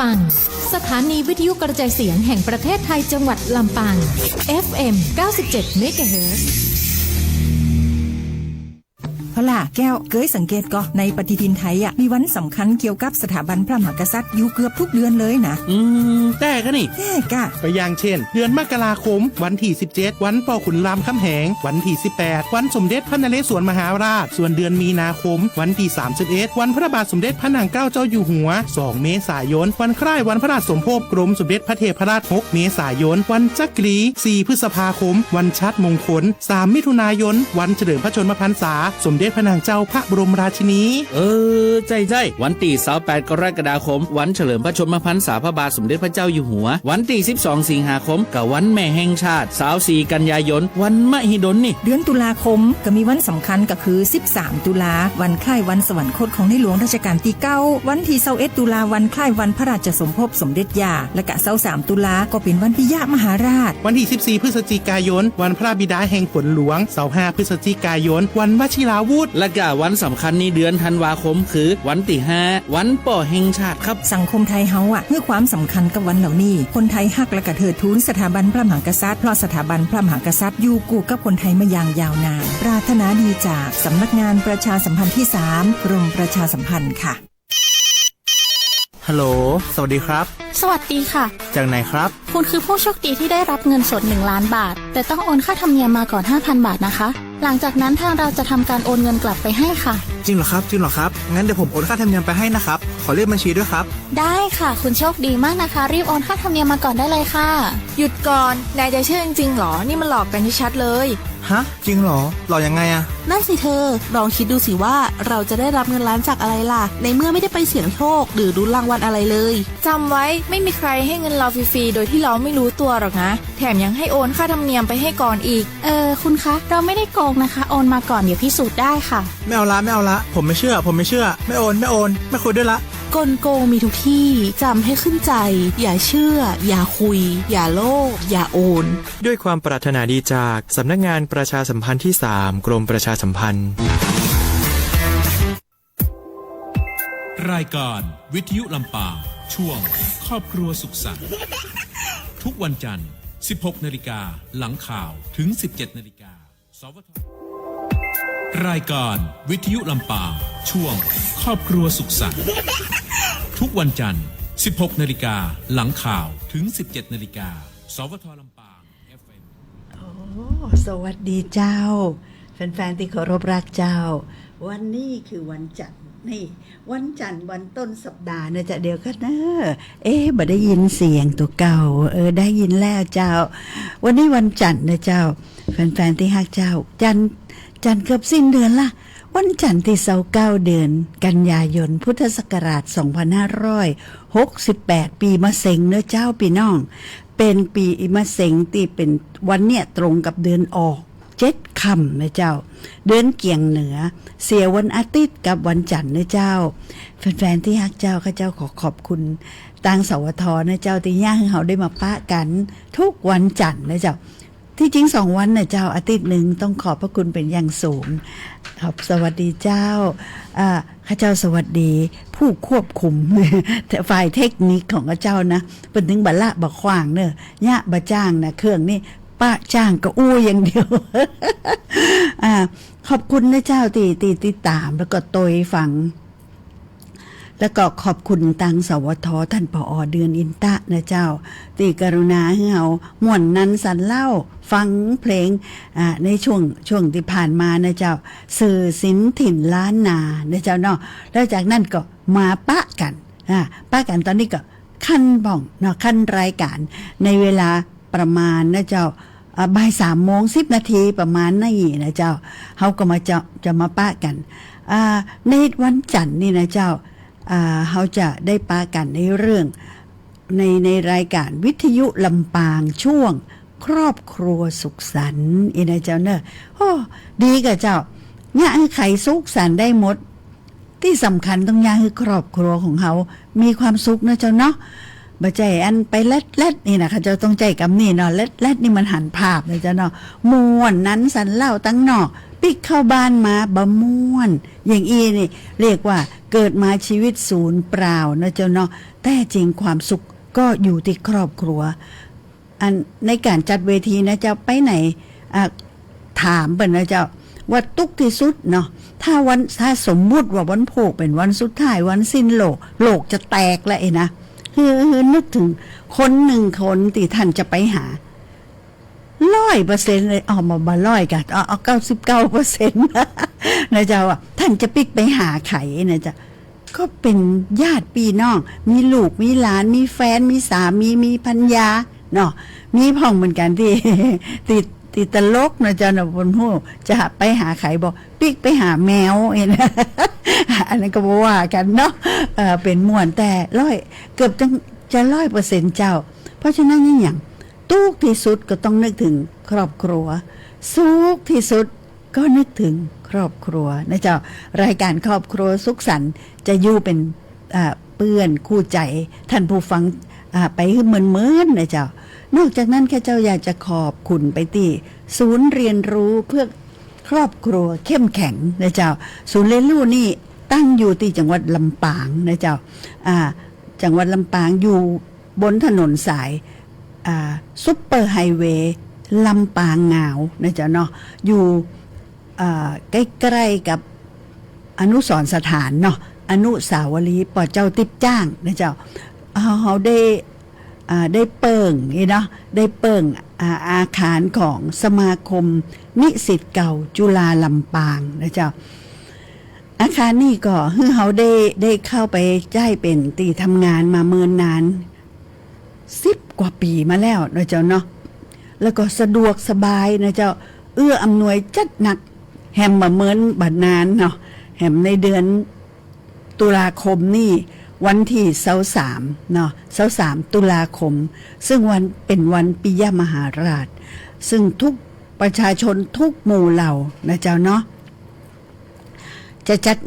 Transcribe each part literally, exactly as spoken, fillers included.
ฟัง สถานีวิทยุกระจายเสียงแห่งประเทศไทยจังหวัดลำปาง เอฟเอ็ม เก้าสิบเจ็ด เมกะเฮิรตซ์ พะล่ะแก้ว เกยสังเกตก่อ ในปฏิทินไทยอะ มีวันสำคัญเกี่ยวกับสถาบันพระมหากษัตริย์อยู่เกือบทุกเดือนเลยนะ อืม แต๊กะนี่ แต๊กะ ก็อย่างเช่น เดือนมกราคม วันตี้ สิบเจ็ด วันป้อขุนรามคำแหง วันตี้ สิบแปด วันสมเด็จพระนเรศวรมหาราช ส่วนเดือนมีนาคม วันตี้ สามสิบเอ็ด วันพระบาทสมเด็จพระนางเกล้าเจ้าอยู่หัว สอง เมษายน วันคล้ายวันพระราชสมภพกรมสมเด็จพระเทพรัตน์ หก เมษายน วันจักรี สี่ พฤษภาคม วันชาติมงคล สาม มิถุนายน วันเฉลิมพระชนมพรรษา สมเด็จพระนางเจ้าพระบรมราชินี เออ ใจ้ๆ วันตี้ ซาวแปด กรกฎาคม วันเฉลิมพระชนมพรรษาพระบาทสมเด็จพระเจ้าอยู่หัว วันตี้ สิบสอง สิงหาคม ก็วันแม่แห่งชาติ ซาวสี่ กันยายน วันมหิดลนี่ เดือนตุลาคมก็มีวันสำคัญก็คือ สิบสาม ตุลา วันคล้ายวันสวรรคตของในหลวงรัชกาลตี้ เก้า วันตี้ ซาวเอ็ด ตุลา วันคล้ายวันพระราชสมภพสมเด็จย่า และก็ ซาวสาม ตุลา ก็เป๋นวันปิยมหาราช วันตี้ สิบสี่ พฤศจิกายน วันพระบิดาแห่งฝนหลวง ซาวห้า พฤศจิกายน วันวชิราวุธ และก็วันสำคัญในเดือนธันวาคมคือวันตี้ ห้า วันป้อแห่งชาติครับ สังคมไทยเฮาอะ หื้อความสำคัญกับวันเหล่านี้ คนไทยฮักและก็เทิดทูนสถาบันพระมหากษัตริย์ เพราะสถาบันพระมหากษัตริย์อยู่กู้กับคนไทยมาอย่างยาวนาน ปรารถนาดีจากสำนักงานประชาสัมพันธ์ตี้ สาม กรมประชาสัมพันธ์ค่ะ ฮัลโหล สวัสดีครับ สวัสดีค่ะ จากไหนครับ คุณคือผู้โชคดีที่ได้รับเงินสด หนึ่งล้านบาท แต่ต้องโอนค่าธรรมเนียมมาก่อน ห้าพันบาทนะคะ หลังจากนั้นทางเราจะทำการโอนเงินกลับไปให้ค่ะ จริงเหรอครับ จริงเหรอครับ งั้นเดี๋ยวผมโอนค่าธรรมเนียมไปให้นะครับ ขอเลขบัญชีด้วยครับ ได้ค่ะ คุณโชคดีมากนะคะ รีบโอนค่าธรรมเนียมมาก่อนได้เลยค่ะ หยุดก่อน นายจะเชื่อจริงๆหรอ นี่มันหลอกกันชัดๆเลย ฮะ จริงเหรอ หลอกยังไงอะ นั่นสิเธอ ลองคิดดูสิว่าเราจะได้รับเงินล้านจากอะไรล่ะ ในเมื่อไม่ได้ไปเสี่ยงโชคหรือลุ้นรางวัลอะไรเลย จำไว้ ไม่มีใครให้เงินเราฟรีๆ โดยที่เราไม่รู้ตัวหรอกนะ แถมยังให้โอนค่าธรรมเนียมไปให้ก่อนอีก เออ คุณคะ เราไม่ได้โกงนะคะ โอนมาก่อน เดี๋ยวพิสูจน์ได้ค่ะ ไม่เอาละ ไม่เอาละ ผมไม่เชื่อ ผมไม่เชื่อ ไม่โอน ไม่โอน ไม่คุยด้วยละ กลโกงมีทุกที่ จำให้ขึ้นใจ อย่าเชื่อ อย่าคุย อย่าโลภ อย่าโอน ด้วยความปรารถนาดีจากสำนักงานประชาสัมพันธ์ตี้ สาม กรมประชาสัมพันธ์ รายการวิทยุลำปาง ช่วงครอบครัวสุขสันต์ ทุกวันจันทร์ สิบหกนาฬิกา หลังข่าว ถึง สิบเจ็ดนาฬิกา สวท. รายการวิทยุลำปาง ช่วงครอบครัวสุขสันต์ ทุกวันจันทร์ สิบหกนาฬิกา หลังข่าว ถึง สิบเจ็ดนาฬิกา สวท ลำปาง เอฟเอ็ม โอ้ สวัสดีเจ้า แฟนๆ ตี้เคารพรักเจ้า วันนี้คือวันจันทร์ นี่ วันจันทร์ วันต้นสัปดาห์นะจ๊ะ เดี๋ยวก่อนเนอะ เอ๊ะ บ่ได้ยินเสียงตั๋วเก่า เออ ได้ยินแล้วเจ้า วันนี้วันจันทร์นะเจ้า แฟนๆ ตี้ฮักเจ้า จันทร์ จันทร์เกือบสิ้นเดือนละ วันจันทร์ตี้ ซาวเก้า เดือนกันยายน พุทธศักราช สองพันห้าร้อยหกสิบแปด ปีมะเสงเนอะเจ้าปี้น้อง เป๋นปีมะเสงตี้เป๋นวันเนี่ยตรงกับเดือนออก เจ็ดค่ำนะเจ้า เดือนเกี่ยงเหนือ เสียวันอาทิตย์กับวันจันทร์นะเจ้า แฟนๆ ตี้ฮักเจ้า ข้าเจ้าขอขอบคุณตาง สวท นะเจ้า ตี้เยียะหื้อเฮาได้มาปะกั๋นทุกวันจันทร์นะเจ้า ตี้จริงสองวันนะเจ้า อาทิตย์นึ่ง ต้องขอบพระคุณเป๋นอย่างสูง ขอบ สวัสดีเจ้า อ่า ข้าเจ้าสวัสดีผู้ควบคุม ฝ่ายเทคนิคของข้าเจ้านะ เปิ้นตึงบ่ละบ่ขว้างเนอะ เยียะบ่จ้างนะ เครื่องนี่ปะจ้างก็อู้อย่างเดียว อ่า ขอบคุณนะเจ้า ตี้ ตี้ติดตาม แล้วก็ตวยฟัง แล้วก็ขอบคุณตาง สวท ท่าน ผอ เดือนอินตะนะเจ้า ตี้กรุณาหื้อเฮาม่วนนันสันเล่า ฟังเพลง อ่า ในช่วง ช่วงตี้ผ่านมานะเจ้า สื่อศิลป์ถิ่นล้านนานะเจ้าเนาะ แล้วจากนั้นก็มาปะกั๋น อ่า ปะกั๋นตอนนี้ก็คันบ่องเนาะ คันรายการ ในเวลาประมาณนะเจ้า อ่า บ่ายสามโมงสิบนาทีประมาณนี้นะเจ้า เฮาก็มาจะ จะมาปะกั๋น อ่า ในวันจันทร์นี่นะเจ้า อ่า เฮาจะได้ปะกั๋นในเรื่อง ใน ในรายการวิทยุลำปางช่วงครอบครัวสุขสันต์ อี้นะเจ้าเนอะ โอ้ ดีก่ะเจ้า เยียะหื้อใผสุขสันต์ได้หมด ตี้สำคัญต้องเยียะหื้อครอบครัวของเฮามีความสุขนะเจ้าเนาะ บ่ใจ้อันไปแล็ดๆ นี่นะ ข้าเจ้าต้องใจ๊กำนี้เนาะ แล็ดๆ นี่มันหันภาพนะเจ้าเนาะ ม่วนนันสันเล่าตังนอก ปิ๊กเข้าบ้านมาบ่ม่วน อย่างอี้นี่เรียกว่าเกิดมาชีวิตสูญเปล่านะเจ้าเนาะ แต่จริงความสุขก็อยู่ตี้ครอบครัว อันในก๋านจัดเวทีนะเจ้า ไปไหน อ่า ถามเปิ้นนะเจ้า ว่าตุ๊กข์ตี้สุดเนาะ ถ้าวัน ถ้าสมมุติว่าวันพูกเป๋นวันสุดท้าย วันสิ้นโลก โลกจะแตกแล้วเอ้ยนะ หื้อ หื้อนึกเถิงคนหนึ่งคนตี้ต้านจะไปหา ร้อยเปอร์เซ็นต์ เลย เอามาบ่ร้อยก่ะ เอา เอา เก้าสิบเก้าเปอร์เซ็นต์ นะเจ้า ว่าต้านจะปิ๊กไปหาใผนะเจ้า ก็เป๋นญาติปี้น้อง มีลูก มีหลาน มีแฟน มีสามี มีภรรยาเนาะ มีพ่องเหมือนกั๋นตี้ ตี้ ตี้ตลกนะเจ้าเนาะ บ่ฮู้จะไปหาใผ บอกปิ๊กไปหาแมวเอ้ยนะ อันนั้นก็บ่ว่ากั๋นเนาะ เอ่อ เป๋นม่วน แต่ร้อย เกือบจะ จะร้อยเปอร์เซ็นต์เจ้า เพราะฉะนั้นเนี่ย อย่างตุ๊กข์ตี้สุดก็ต้องนึกเถิงครอบครัว สุขตี้สุดก็นึกเถิงครอบครัวนะเจ้า รายการครอบครัวสุขสันต์จะอยู่เป๋น อ่า เปื้อนคู่ใจ๋ต้านผู้ฟัง อ่า ไปหื้อเมินๆ นะเจ้า นอกจากนั้นข้าเจ้าอยากจะขอบคุณไปตี้ศูนย์เรียนรู้เพื่อครอบครัวเข้มแข็งนะเจ้า ศูนย์เรียนรู้นี่ตั้งอยู่ตี้จังหวัดลำปางนะเจ้า อ่า จังหวัดลำปางอยู่บนถนนสาย อ่า ซุปเปอร์ไฮเวย์ลำปางงาวนะเจ้าเนาะ อยู่ อ่า ใก้ๆ กับอนุสรณ์สถานเนาะ อนุสาวรีย์ป้อเจ้าติ๊บจ้างนะเจ้า เฮา เฮาได้ อ่า ได้เปิ่งนี่เนาะ ได้เปิ่ง อ่า อาคารของสมาคมนิสิตเก่าจุฬาลำปางนะเจ้า อาคารนี่ก็หื้อเฮาได้ ได้เข้าไปใจ๊เป๋นตี้ทำงานมาเมินนาน สิบกว่าปี๋มาแล้วนะเจ้าเนาะ แล้วก็สะดวกสบายนะเจ้า เอื้ออำนวยจัดหนัก แหมบ่เมินบ่นานเนาะ แหมในเดือนตุลาคมนี่ วันตี้ซาวสามเนาะ ซาวสามตุลาคม ซึ่งวัน เป๋นวันปิยมหาราช ซึ่งทุกประชาชนทุกหมู่เหล่านะเจ้าเนาะ จะจัด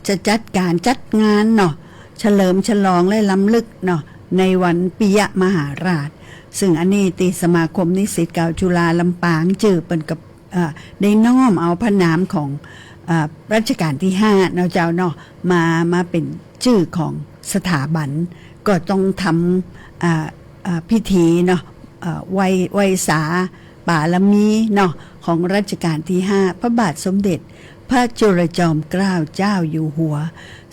จะจัดก๋านจัดงานเนาะ เฉลิมฉลองและรำลึกเนาะ ในวันปิยมหาราช ซึ่งอันนี้ตี้สมาคมนิสิตเก่าจุฬาลำปางจื้อเปิ้นก็ เอ่อ ได้น้อมเอาพระนามของ เอ่อ รัชกาลตี้ห้าเนาะเจ้าเนาะ มา มาเป๋นจื้อของสถาบัน ก็ต้องทำ อ่า อ่า พิธีเนาะ เอ่อ ไหว้ ไหว้สา บารมีเนาะ ของรัชกาลตี้ห้า พระบาทสมเด็จพระจุลจอมเกล้าเจ้าอยู่หัว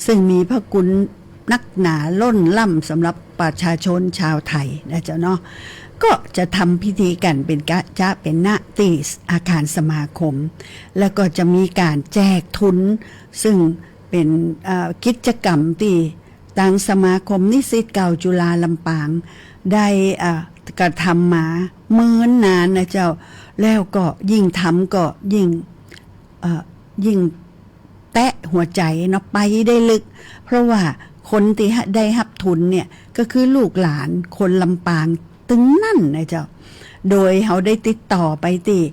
ซึ่งมีพระคุณนักหนาล้นล้ำสำหรับประชาชนชาวไทยนะเจ้าเนาะ ก็จะทำพิธีกั๋นเป๋นกะจะเป๋น ณ ตี้อาคารสมาคม แล้วก็จะมีก๋านแจกทุน ซึ่งเป๋น เอ่อ กิจกรรมตี้ ตางสมาคมนิสิตเก่าจุฬาลำปาง ได้ อ่า กระทำมาเมินนานนะเจ้า แล้วก็ยิ่งทำก็ยิ่ง เอ่อ ยิ่งแตะหัวใจ๋เนาะ ไปได้ลึก เพราะว่าคนตี้ได้ฮับทุนเนี่ย ก็คือลูกหลานคนลำปางตึงนั้นนะเจ้า โดยเฮาได้ติดต่อไปตี้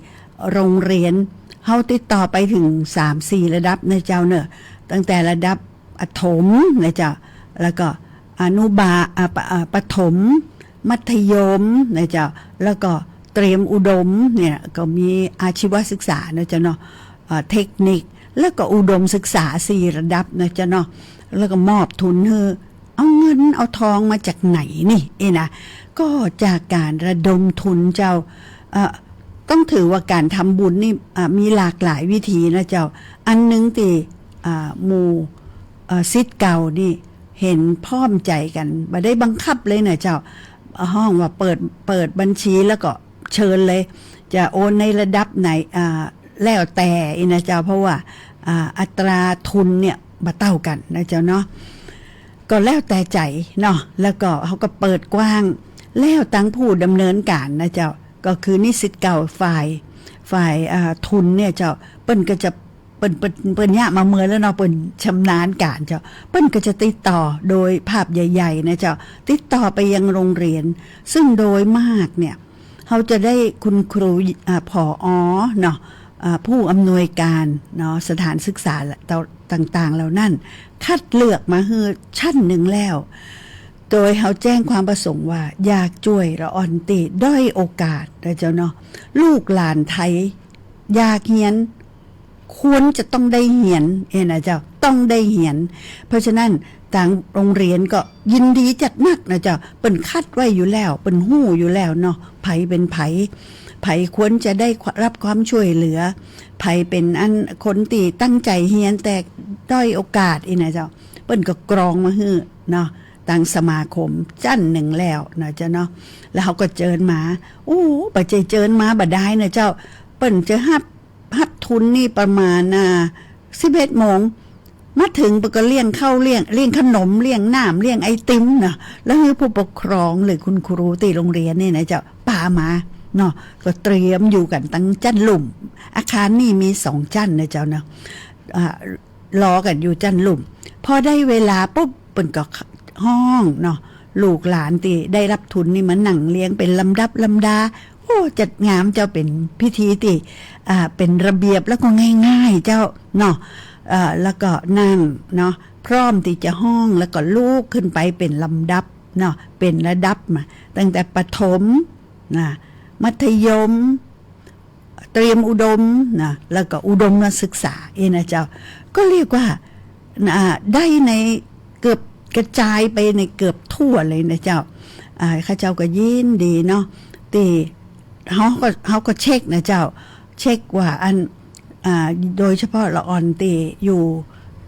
โรงเรียน เฮาติดต่อไปเถิงสามสี่ระดับนะเจ้าเนาะ ตั้งแต่ระดับ ประถมนะเจ้า แล้วก็อนุบาล อ่า ปะ อ่า ประถม มัธยมนะเจ้า แล้วก็เตรียมอุดมเนี่ย ก็มีอาชีวศึกษานะเจ้าเนาะ เอ่อ เทคนิค แล้วก็อุดมศึกษาสี่ระดับนะเจ้าเนาะ แล้วก็มอบทุนหื้อ เอาเงินเอาทองมาจากไหนนี่ เอ้ยนะ ก็จากก๋านระดมทุนเจ้า เอ่อ ต้องถือว่าก๋านทำบุญนี่ อ่า มีหลากหลายวิธีนะเจ้า อันหนึ่งตี้ อ่า หมู่ เอ่อ ศิษย์เก่านี่เห็นพร้อมใจ๋กั๋น บ่ได้บังคับเลยนะเจ้า ฮ้องว่าเปิด เปิดบัญชีแล้วก็เชิญเลย จะโอนในระดับไหน อ่า แล้วแต่อี้นะเจ้า เพราะว่า อ่า อัตราทุนเนี่ยบ่เต้ากั๋นนะเจ้าเนาะ ก็แล้วแต่ใจ๋เนาะ แล้วก็เฮาก็เปิดกว้าง แล้วตางผู้ดำเนินก๋านนะเจ้า ก็คือนิสิตเก่าฝ่าย ฝ่าย อ่า ทุนเนี่ยเจ้า เปิ้นก็จะ เปิ้น เปิ้น เปิ้นเยียะมาเมินแล้วเนาะ เปิ้นชำนาญก๋านเจ้า เปิ้นก็จะติดต่อโดยภาพใหญ่ๆ นะเจ้า ติดต่อไปยังโรงเรียน ซึ่งโดยมากเนี่ย เฮาจะได้คุณครู อ่า ผอ.เนาะ อ่า ผู้อำนวยการเนาะ สถานศึกษาต่างๆ เหล่านั้น คัดเลือกมาหื้อชั้นหนึ่งแล้ว โดยเฮาแจ้งความประสงค์ว่าอยากจ้วยละอ่อนตี้ด้อยโอกาสนะเจ้าเนาะ ลูกหลานไทยอยากเฮียน ควรจะต้องได้เฮียน เอ้ยนะเจ้า ต้องได้เฮียน เพราะฉะนั้น ตางโรงเรียนก็ยินดีจัดนักนะเจ้า เปิ้นคัดไว้อยู่แล้ว เปิ้นฮู้อยู่แล้วเนาะ ใผเป๋นใผ ใผควรจะได้รับความช่วยเหลือ ใผเป๋นอันคนตี้ตั้งใจ๋เฮียนแต่ด้อยโอกาสอี้นะเจ้า เปิ้นก็กรองมาหื้อเนาะ ตางสมาคมจั้นนึ่งแล้วนะเจ้าเนาะ แล้วเฮาก็เจิญมา โอ้ บ่ใจ้เจิญมาบ่ดายนะเจ้า เปิ้นจะฮับ ฮับทุนนี่ประมาณ อ่า สิบเอ็ดโมง มาเถิงเปิ้นก็เลี้ยงข้าว เลี้ยง เลี้ยงขนม เลี้ยงน้ำ เลี้ยงไอติมเนาะ แล้วหื้อผู้ปกครองหรือคุณครูตี้โรงเรียนนี่นะเจ้า ปามาเนาะ ก็เตรียมอยู่กั๋นตังจั้นลุ่ม อาคารนี่มีสองจั้นนะเจ้าเนาะ อ่า รอกั๋นอยู่จั้นลุ่ม พอได้เวลาปุ๊บ เปิ้นก็ฮ้องเนาะ ลูกหลานตี้ได้รับทุนนี่มานั่งเรียงเป๋นลำดับลำดา โอ้ จัดงามเจ้า เป๋นพิธีตี้ อ่า เป๋นระเบียบแล้วก็ง่ายๆ เจ้าเนาะ เอ่อ แล้วก็นั่งเนาะ พร้อมตี้จะฮ้อง แล้วก็ลุกขึ้นไปเป๋นลำดับเนาะ เป๋นระดับมา ตั้งแต่ประถมนะ มัธยม เตรียมอุดมนะ แล้วก็อุดมศึกษาอี้นะเจ้า ก็เรียกว่า อ่า ได้ในเกือบกระจายไปในเกือบทั่วเลยนะเจ้า อ่า ข้าเจ้าก็ยินดีเนาะ ตี้เฮาก็ เฮาก็เช็คนะเจ้า เช็คว่าอัน อ่า โดยเฉพาะละอ่อนตี้อยู่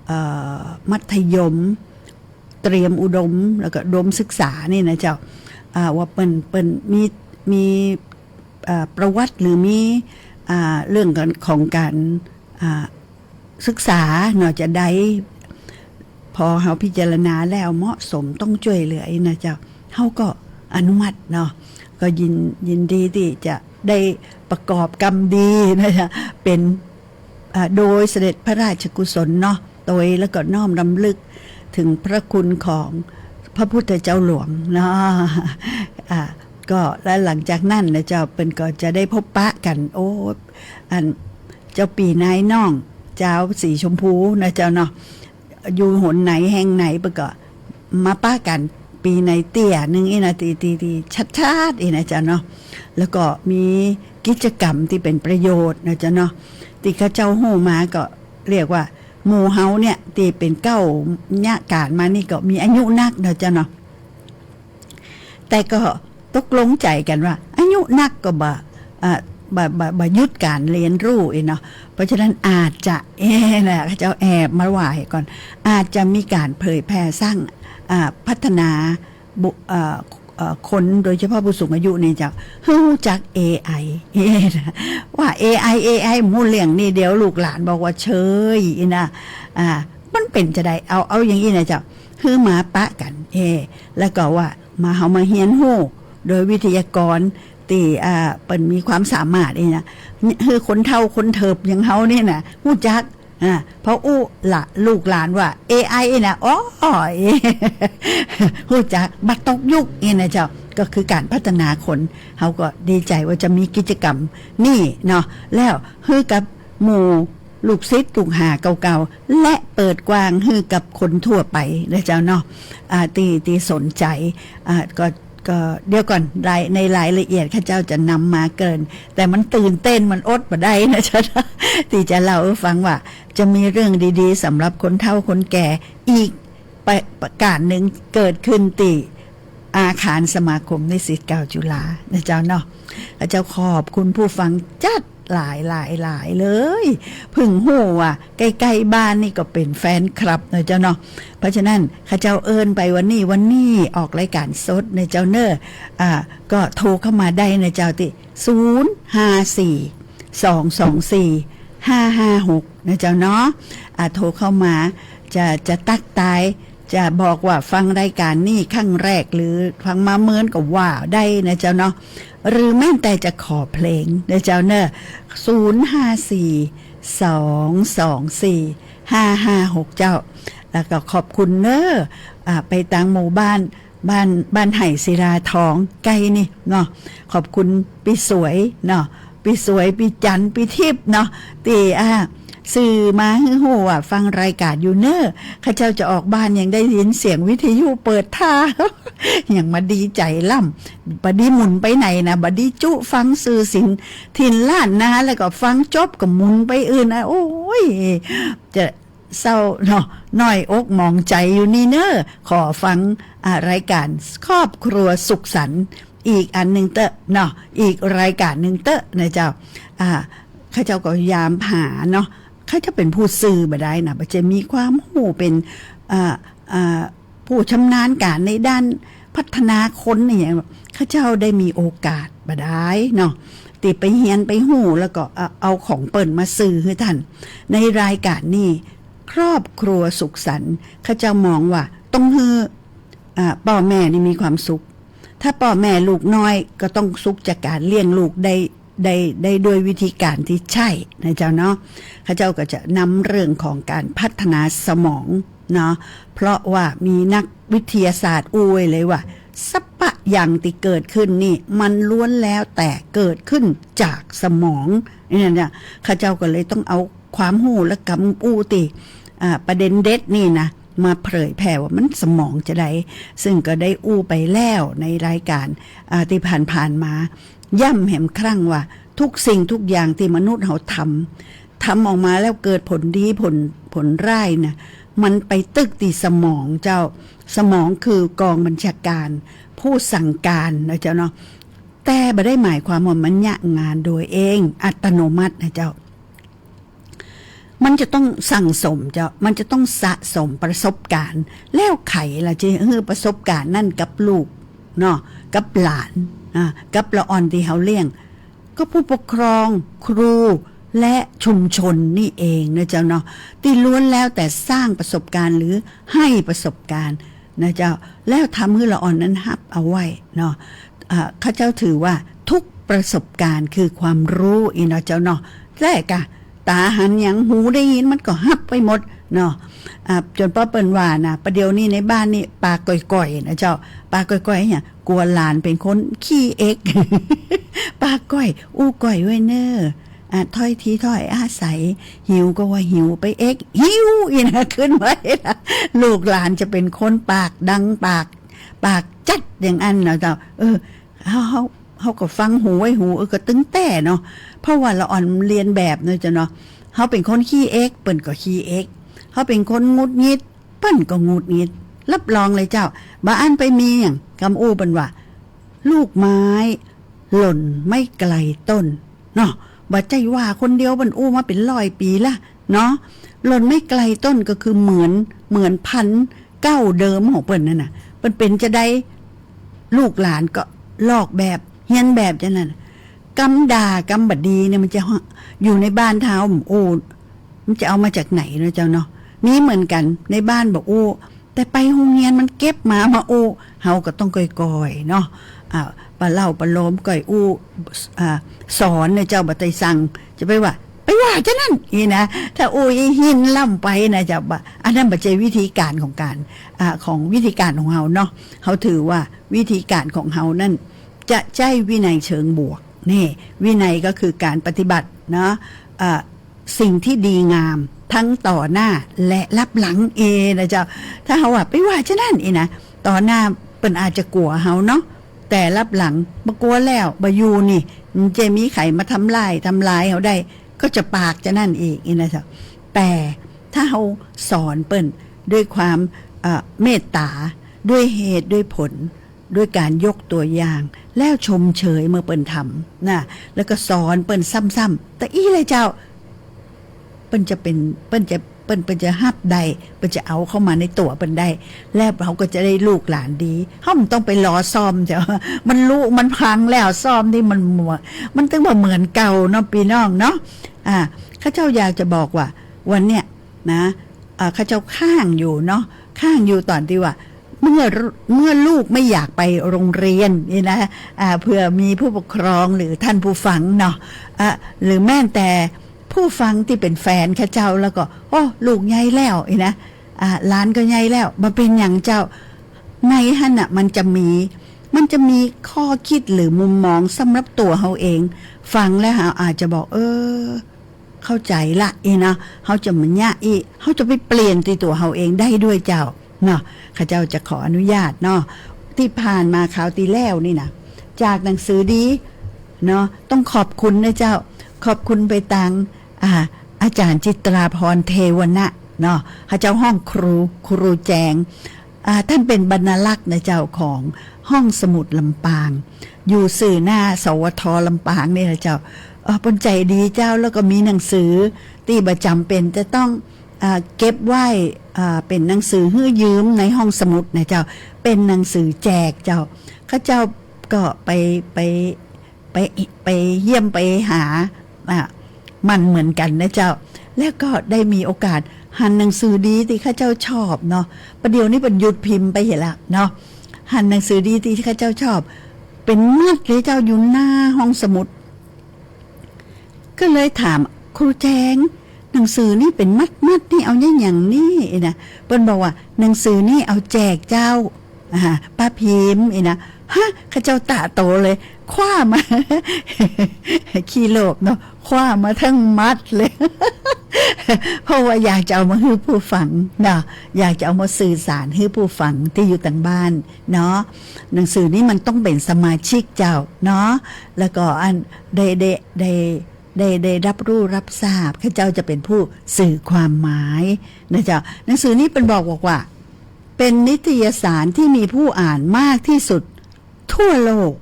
เอ่อ มัธยม เตรียมอุดม แล้วก็อุดมศึกษานี่นะเจ้า อ่า ว่าเปิ้น เปิ้นมี มี อ่า ประวัติหรือมี อ่า เรื่องของก๋าน อ่า ศึกษาเนาะ จะได้ พอเฮาพิจารณาแล้วเหมาะสมต้องจ้วยเหลืออี้นะเจ้า เฮาก็อนุมัติเนาะ ก็ยิน ยินดีตี้จะได้ประกอบกรรมดีนะเจ้า เป๋น อ่า โดยเสด็จพระราชกุศลเนาะ โตยแล้วก็น้อมรำลึกถึงพระคุณของพระพุทธเจ้าหลวงเนาะ อ่า ก็แล้วหลังจากนั้นนะเจ้า เปิ้นก็จะได้พบปะกั๋น โอ้ อัน เจ้าปี้นายน้อง จาวสีชมพูนะเจ้าเนาะ อยู่หนไหนแห่งไหนเปิ้นก็มาปะกั๋น ปี๋ไหนเตื้อนึ่งอี้นะ ตี้ ตี้ ตี้ชัดๆ อี้นะเจ้าเนาะ แล้วก็มีกิจกรรมตี้เป๋นประโยชน์นะเจ้าเนาะ ตี้ข้าเจ้าฮู้มาก็เรียกว่าหมู่เฮาเนี่ย ตี้เป๋นเก๊าเยียะก๋านมานี่ก็มีอายุนักนะเจ้าเนาะ แต่ก็ตกลงใจ๋กั๋นว่า อายุนักก็บ่ อ่า บ่ บ่ บ่หยุดก๋านเรียนรู้อี้เนาะ เพราะฉะนั้นอาจจะ เอ๊ะ นะ ข้าเจ้าแอบมาว่าก่อน อาจจะมีก๋านเผยแผ่สร้าง อ่า พัฒนาบุ เอ่อ เอ่อ คนโดยเฉพาะผู้สูงอายุนี่เจ้า หื้อฮู้จัก เอไอ เอ๊ะ นะ ว่า เอไอ เอไอ บ่ฮู้เรื่องนี่ เดี๋ยวลูกหลานบอกว่าเชยอี้นะ อ่า มันเป๋นจาใด เอา เอาอย่างอี้นะเจ้า หื้อมาปะกั๋น เอ แล้วก็ว่ามา เฮามาเฮียนฮู้ โดยวิทยากรตี้ อ่า เปิ้นมีความสามารถอี้นะ หื้อคนเฒ่าคนเถิบอย่างเฮานี่นะ ฮู้จัก อ่า พออู้ละ ลูกหลานว่า เอไอ นะ อ้อ ฮู้จัก บ่ตกยุคอี้นะเจ้า ก็คือก๋านพัฒนาคน เฮาก็ดีใจ๋ว่าจะมีกิจกรรมนี่เนาะ แล้วหื้อกับหมู่ลูกศิษย์ลูกหาเก่าๆ และเปิดกว้างหื้อกับคนทั่วไปนะเจ้าเนาะ อ่า ตี้ ตี้สนใจ๋ อ่า ก็ ก็เดี๋ยวก่อน ราย ในรายละเอียดข้าเจ้าจะนำมาเกริ่น แต่มันตื่นเต้น มันอดบ่ได้นะเจ้าเนาะ ตี้จะเล่าหื้อฟังว่าจะมีเรื่องดีๆ สำหรับคนเฒ่าคนแก่อีก ประ ประก๋านนึ่งเกิดขึ้นตี้อาคารสมาคมนิสิตเก่าจุฬานะเจ้าเนาะ ข้าเจ้าขอบคุณผู้ฟังจั๊ดหลายหลายหลายเลย เพิ่งฮู้ว่าใก้ๆ บ้านนี่ก็เป๋นแฟนคลับนะเจ้าเนาะ เพราะฉะนั้นข้าเจ้าเอิ้นไปวันนี้ วันนี้ออกรายก๋านสดนะเจ้าเนาะ อ่า ก็โทรเข้ามาได้นะเจ้าตี้ ศูนย์ ห้า สี่ สอง สอง สี่ ห้า ห้า หก นะเจ้าเนาะ อ่า โทรเข้ามา จะ จะตั๊กตาย จะบอกว่าฟังรายก๋านนี่ครั้งแรก หรือฟังมาเมินก็ว่าได้นะเจ้าเนาะ หรือแม้แต่จะขอเพลงนะเจ้าเนาะ ศูนย์ ห้า สี่ สอง สอง สี่ ห้า ห้า หก เจ้า แล้วก็ขอบคุณเนาะ อ่า ไปตางหมู่บ้าน บ้าน บ้านไห่ศิลาทองใก้นี่เนาะ ขอบคุณปี้สวยเนาะ ปี้สวย ปี้จันทร์ ปี้ทิพย์เนาะ ตี้ อ่า สื่อมาหื้อฮู้ว่าฟังรายก๋านอยู่เนาะ ข้าเจ้าจะออกบ้านยังได้ยินเสียงวิทยุเปิดท่า ยังมาดีใจ๋ล้ำ บ่ดีหมุนไปไหนนะ บ่ดีจุฟังสื่อสิน ถิ่นล้านนา แล้วก็ฟังจบก็หมุนไปอื่นนะ โอ้ย จะ เศร้าเนาะ น้อยอกหมองใจ๋อยู่นี่เน่อ ขอฟัง อ่า รายก๋านครอบครัวสุขสันต์อีกอันนึ่งเต๊อะเนาะ อีกรายก๋านนึ่งเต๊อะนะเจ้า อ่า ข้าเจ้าก็พยายามหาเนาะ ข้าเจ้าเป๋นผู้ซื่อบ่ได้นะ บ่ใจ้มีความฮู้เป๋น อ่า อ่า ผู้ชำนาญก๋านในด้านพัฒนาคนนี่หยัง ข้าเจ้าได้มีโอกาสบ่ดายเนาะ ตี้ไปเฮียนไปฮู้ แล้วก็เอา เอาของเปิ้นมาสื่อหื้อต้าน ในรายก๋านนี้ ครอบครัวสุขสันต์ ข้าเจ้ามองว่าต้องหื้อ อ่า ป้อแม่นี่มีความสุข ถ้าป้อแม่ลูกน้อยก็ต้องสุขจากก๋านเลี้ยงลูกได้ ได้ ได้ด้วยวิธีก๋านตี้ใจ้นะเจ้าเนาะ ข้าเจ้าก็จะนำเรื่องของก๋านพัฒนาสมองเนาะ เพราะว่ามีนักวิทยาศาสตร์อู้ไว้เลยว่า สัปปะอย่างตี้เกิดขึ้นนี่ มันล้วนแล้วแต่เกิดขึ้นจากสมอง นี่นะ ข้าเจ้าก็เลยต้องเอาความฮู้และกำอู้ตี้ อ่า ประเด็นเด็ดนี่นะ มาเผยแผ่ว่ามันสมองจาใด ซึ่งก็ได้อู้ไปแล้วในรายก๋าน อ่า ตี้ผ่านๆ มา ย้ำแหมครั้งว่าทุกสิ่งทุกอย่างตี้มนุษย์เฮาทำ ทำออกมาแล้วเกิดผลดีผล ผลร้ายนะ มันไปตึกตี้สมองเจ้า สมองคือกองบัญชาการ ผู้สั่งก๋านนะเจ้าเนาะ แต่บ่ได้หมายความว่ามันเยียะงานโดยเองอัตโนมัตินะเจ้า มันจะต้องสั่งสมเจ้า มันจะต้องสะสมประสบก๋าน แล้วใผล่ะจะหื้อประสบก๋านนั้นกับลูกเนาะ กับหลาน อ่า กับละอ่อนตี้เฮาเลี้ยง ก็ผู้ปกครอง ครู และชุมชนนี่เองนะเจ้าเนาะ ตี้ล้วนแล้วแต่สร้างประสบก๋านหรือหื้อประสบก๋านนะเจ้า แล้วทำหื้อละอ่อนนั้นฮับเอาไว้เนาะ อ่า ข้าเจ้าถือว่าทุกประสบก๋านคือความฮู้อี้เนาะเจ้าเนาะ แต๊กะ ต๋าหันหยัง หูได้ยิน มันก็ฮับไปหมดเนาะ อ่า จ๋นป้อเปิ้นว่านะ ปะเดี๋ยวนี้ในบ้านนี่ปากก่อยๆ นะเจ้า ปากก่อยๆ เนี่ย กั๋วหลานเป๋นคนขี้เอ็ก ปากก่อย อู้ก่อยไว้เน่อ อ่า ถ้อยทีถ้อยอาศัย หิวก็ว่าหิวไปเอ็ก หิวอี้นะ ขึ้นไว้นะ ลูกหลานจะเป๋นคนปากดัง ปาก ปากจัดอย่างอั้นเนาะเจ้า เออ เฮา เฮา เฮาก็ฟังหูไว้หู เออ ก็ตึงแต๊เนาะ เพราะว่าละอ่อนเลียนแบบเนาะเจ้าเนาะ เฮาเป๋นคนขี้เอ็ก เปิ้นก็ขี้เอ็ก เฮาเป๋นคนหงุดหงิด เปิ้นก็หงุดหงิด รับรองเลยเจ้า บ่าอั้นไปมีหยัง กำอู้เปิ้นว่า ลูกไม้หล่นไม่ไกลต้น เนาะ บ่ใจ้ว่าคนเดียว เปิ้นอู้มาเป๋นร้อยปี๋ละเนาะ หล่นไม่ไกลต้นก็คือเหมือน เหมือนพันธุ์เก่าเดิมของเปิ้นนั่นน่ะ เปิ้นเป๋นจาใด ลูกหลานก็ลอกแบบ เฮียนแบบจานั้น กำด่ากำบ่ดีเนี่ยมันจะอยู่ในบ้านเฮา โอ้ มันจะเอามาจากไหนเนาะเจ้าเนาะ มีเหมือนกั๋น ในบ้านบ่อู้ แต่ไปโฮงเฮียนมันเก็บมา มาอู้ เฮาก็ต้องก่อยๆ เนาะ อ่า ประเล่าประโลมก่อยอู้ อ่า สอนเนี่ยเจ้า บ่ใจ้สั่ง จะไปว่า ไปว่าจานั้นอี้นะ ถ้าอู้อี้หินล้ำไปนะเจ้า บ่า อันนั้นบ่ใจ้วิธีก๋านของก๋าน อ่า ของวิธีก๋านของเฮาเนาะ เฮาถือว่าวิธีก๋านของเฮานั่น จะใจ้วินัยเชิงบวก นี่ วินัยก็คือก๋านปฏิบัติเนาะ อ่า สิ่งที่ดีงามทั้งต่อหน้าและลับหลังเอนะเจ้า ถ้าเฮาว่าไปว่าจานั้นอี้นะ ต่อหน้าเปิ้นอาจจะกั๋วเฮาเนาะ แต่ลับหลังบ่กั๋วแล้ว บ่อยู่นี่ มันจะมีใผมาทำลาย ทำลายเฮาได้ ก็จะปากจานั้นอีกอี้นะเจ้า แต่ถ้าเฮาสอนเปิ้นด้วยความ เอ่อ เมตต๋า ด้วยเหตุด้วยผล ด้วยก๋านยกตั๋วอย่าง แล้วชมเชยเมื่อเปิ้นทำนะ แล้วก็สอนเปิ้นซ้ำๆ ตะอี้เลยเจ้า เปิ้นจะเป๋น เปิ้นจะ เปิ้น เปิ้นจะฮับได้ เปิ้นจะเอาเข้ามาในตั๋วเปิ้นได้ แล้วเฮาก็จะได้ลูกหลานดี เฮาบ่ต้องไปรอซ่อมเจ้า มันลุมันพังแล้ว ซ่อมนี่มันมัว มันตึงบ่เหมือนเก่าเนาะ ปี้น้องเนาะ อ่า ข้าเจ้าอยากจะบอกว่า วันเนี้ย นะ อ่า ข้าเจ้าค้างอยู่เนาะ ค้างอยู่ต๋อนตี้ว่า เมื่อ เมื่อลูกไม่อยากไปโรงเรียนนี่นะ อ่า เผื่อมีผู้ปกครองหรือท่านผู้ฟังเนาะ อ่า หรือแม้แต่ผู้ฟังตี้เป๋นแฟนข้าเจ้า แล้วก็ โอ้ ลูกใหญ่แล้วอี้นะ อ่า หลานก็ใหญ่แล้ว บ่เป๋นหยังเจ้า ในหั้นน่ะ มันจะมี มันจะมีข้อคิดหรือมุมมองสำหรับตั๋วเฮาเอง ฟังแล้วเฮาอาจจะบอก เออ เข้าใจ๋ละอี้เนาะ เฮาจะบ่เยียะอี้ เฮาจะไปเปลี่ยนตี้ตั๋วเฮาเองได้ด้วยเจ้าเนาะ ข้าเจ้าจะขออนุญาตเนาะ ตี้ผ่านมาคราวตี้แล้วนี่นะ จากหนังสือดีเนาะ ต้องขอบคุณนะเจ้า ขอบคุณไปตาง อ่า อาจ๋ารย์จิตราพร เทวนะ เนาะ ข้าเจ้าฮ้องครู ครูแจง อ่า ต้านเป๋นบรรณารักษ์นะเจ้า ของห้องสมุดลำปาง อยู่ซื่อหน้า สวท ลำปางนี่แหละเจ้า เอ่อ เปิ้นใจ๋ดีเจ้า แล้วก็มีหนังสือตี้บ่จ๋ำเป๋นจะต้อง อ่า เก็บไว้ อ่า เป๋นหนังสือหื้อยืมในห้องสมุดนะเจ้า เป๋นหนังสือแจกเจ้า ข้าเจ้าก็ไป ไป ไป ไปเยี่ยมไปหา อ่ะ มันเหมือนกั๋นนะเจ้า แล้วก็ได้มีโอกาสหันหนังสือดีตี้ข้าเจ้าชอบเนาะ ประเดี๋ยวนี้เปิ้นหยุดพิมพ์ไปเหียละเนาะ หันหนังสือดีตี้ข้าเจ้าชอบ เป๋นมัดเลยเจ้า อยู่หน้าห้องสมุด ก็เลยถาม ครูแจง หนังสือนี่เป๋นมัดๆ นี่เอาอะหยังนี่นะ เปิ้นบอกว่าหนังสือนี่เอาแจกเจ้า อ่า ป้าพิมพ์อี้นะ ฮะ ข้าเจ้าต๋าโตเลย คว้ามา ขี้โลภเนาะ คว้ามาตึงมัดเลย เพราะว่าอยากจะเอามาหื้อผู้ฟังเนาะ อยากจะเอามาสื่อสารหื้อผู้ฟังตี้อยู่ตางบ้านเนาะ หนังสือนี่มันต้องเป๋นสมาชิกเจ้าเนาะ แล้วก็อันได้ ได้ ได้ ได้ ได้รับรู้รับทราบ ข้าเจ้าจะเป๋นผู้สื่อความหมายนะเจ้า หนังสือนี้เปิ้นบอก บอกว่า เป๋นนิตยสารที่มีผู้อ่านมากที่สุดทั่วโลก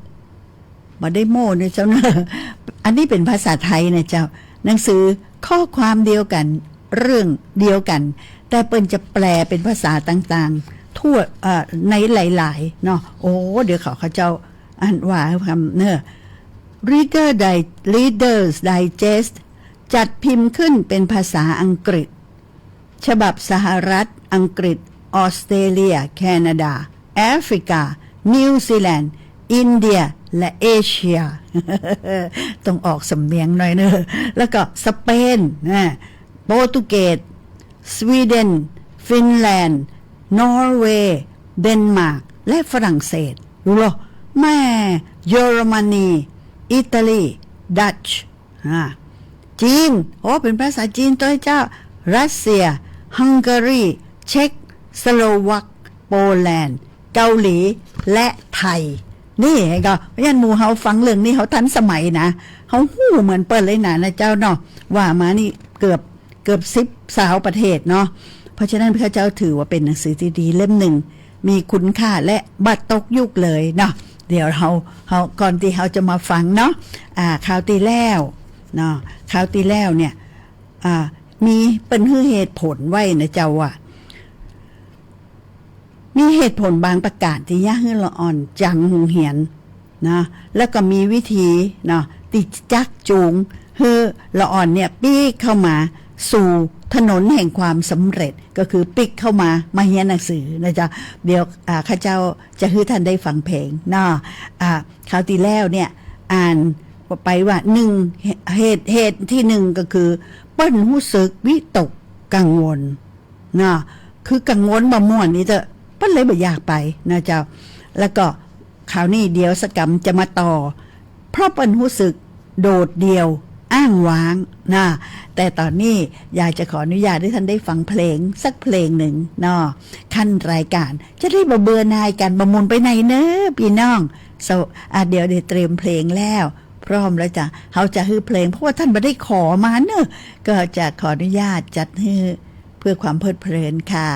บ่ได้โม้นะเจ้าเนอะ อันนี้เป๋นภาษาไทยนะเจ้า หนังสือข้อความเดียวกั๋น เรื่องเดียวกั๋น แต่เปิ้นจะแปลเป๋นภาษาต่างๆ ทั่ว เอ่อ ในหลายๆ เนาะ โอ้ เดี๋ยวขอข้าเจ้า อันว่าคำเนอะ Reader Di- Reader's Digest จัดพิมพ์ขึ้นเป๋นภาษาอังกฤษ ฉบับสหรัฐ อังกฤษ ออสเตรเลีย แคนาดา แอฟริกา นิวซีแลนด์ อินเดีย และเอเชีย ต้องออกสำเนียงหน่อยเนอะ แล้วก็สเปน นะ โปรตุเกส สวีเดน ฟินแลนด์ นอร์เวย์ เดนมาร์ก และฝรั่งเศส ดูเหรอ แม่ เยอรมนี อิตาลี ดัตช์ อ่า จีน โอ้ เป๋นภาษาจีนตวยเจ้า รัสเซีย ฮังการี เช็ก สโลวัก โปแลนด์ เกาหลี และไทย นี่ก็ เพราะฉะนั้นหมู่เฮาฟังเรื่องนี้เฮาทันสมัยนะ เฮาฮู้เหมือนเปิ้นเลยนะ นะเจ้าเนาะ ว่ามานี่เกือบ เกือบสิบซาวประเทศเนาะ เพราะฉะนั้นข้าเจ้าถือว่าเป๋นหนังสือตี้ดีเล่มนึ่ง มีคุณค่าและบ่ตกยุคเลยเนาะ เดี๋ยวเฮา เฮา ก่อนตี้เฮาจะมาฟังเนาะ อ่า คราวตี้แล้วเนาะ คราวตี้แล้วเนี่ย อ่า มีเปิ้นหื้อเหตุผลไว้นะเจ้าว่า มีเหตุผลบางประก๋านตี้เยียะหื้อละอ่อนจังโฮงเฮียนนะ แล้วก็มีวิธีเนาะ ตี้จักจูงหื้อละอ่อนเนี่ยปิ๊กเข้ามาสู่ถนนแห่งความสำเร็จ ก็คือปิ๊กเข้ามา มาเฮียนหนังสือนะเจ้า เดี๋ยว อ่า ข้าเจ้าจะหื้อต้านได้ฟังเพลงเนาะ อ่า คราวตี้แล้วเนี่ย อ่านไปว่า นึ่ง เหตุ เหตุตี้นึ่งก็คือ เปิ้นฮู้สึกวิตกกังวล นะ คือกังวลบ่ม่วนนี่เต๊อะ เปิ้นเลยบ่อยากไปนะเจ้า แล้วก็คราวนี้เดี๋ยวสกำจะมาต่อ เพราะเปิ้นฮู้สึกโดดเดี่ยวอ้างว้างนะ แต่ต๋อนนี้อยากจะขออนุญาตหื้อต้านได้ฟังเพลงสักเพลงนึ่งเนาะ ขั้นรายก๋าน จะได้บ่เบื่อหน่ายกั๋น บ่หมุนไปไหนเนอะปี้น้อง โซ อ่ะ เดี๋ยวได้เตรียมเพลงแล้ว พร้อมแล้วจ้ะ เฮาจะหื้อเพลง เพราะว่าต้านบ่ได้ขอมาเนอะ ก็จะขออนุญาตจัดหื้อเพื่อความเพลิดเพลินค่ะ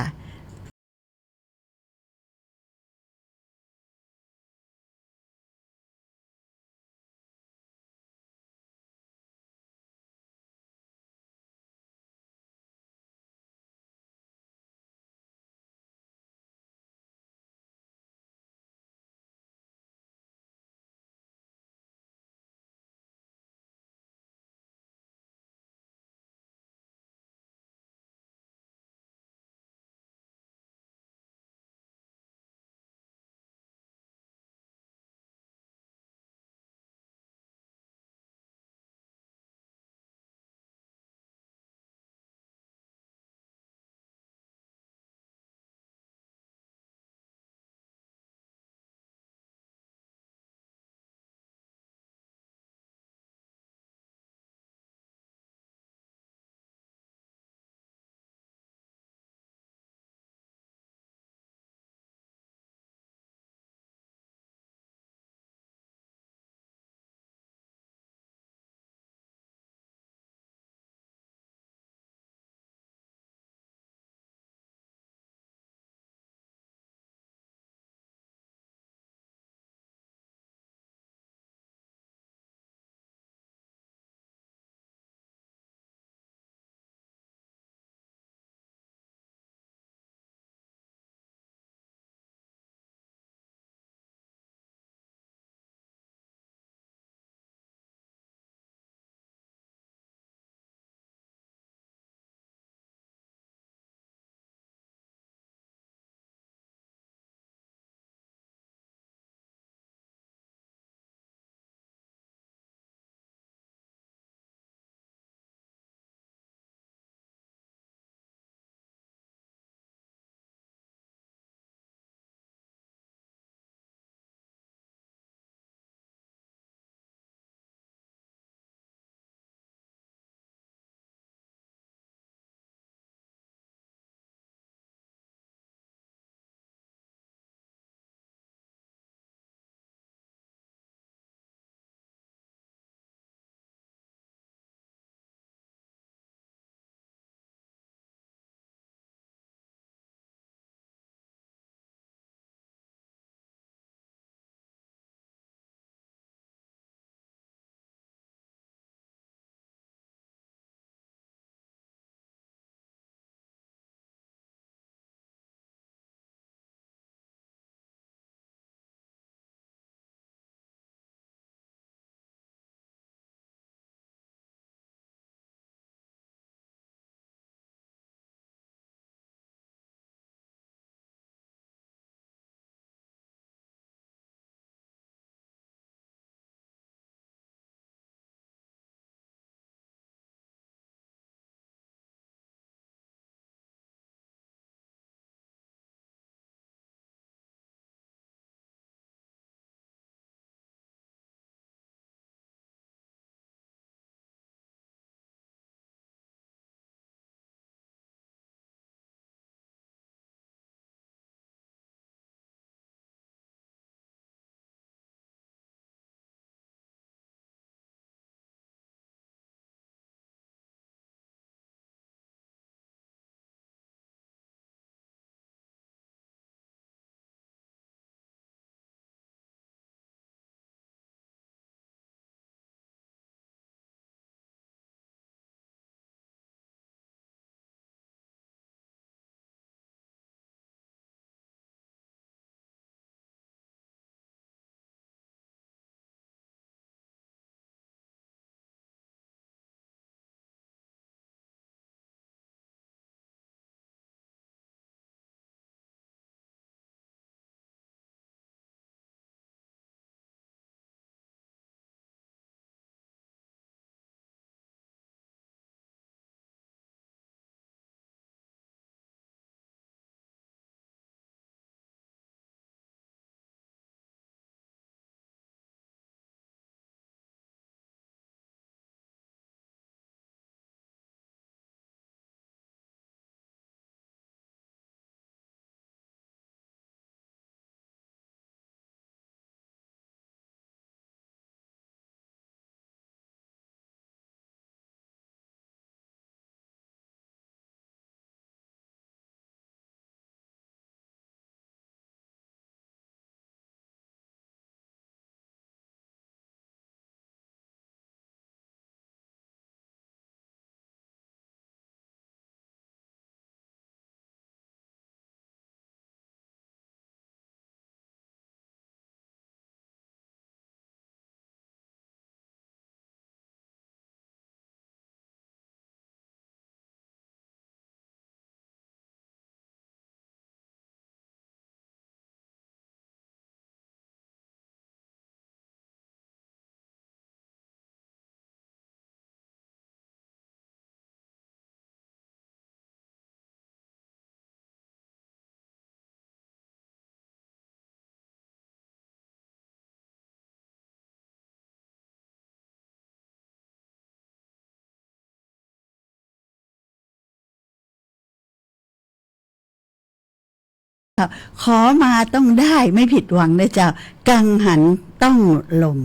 ขอมาต้องได้ ไม่ผิดหวังนะเจ้า กังหันต้องลม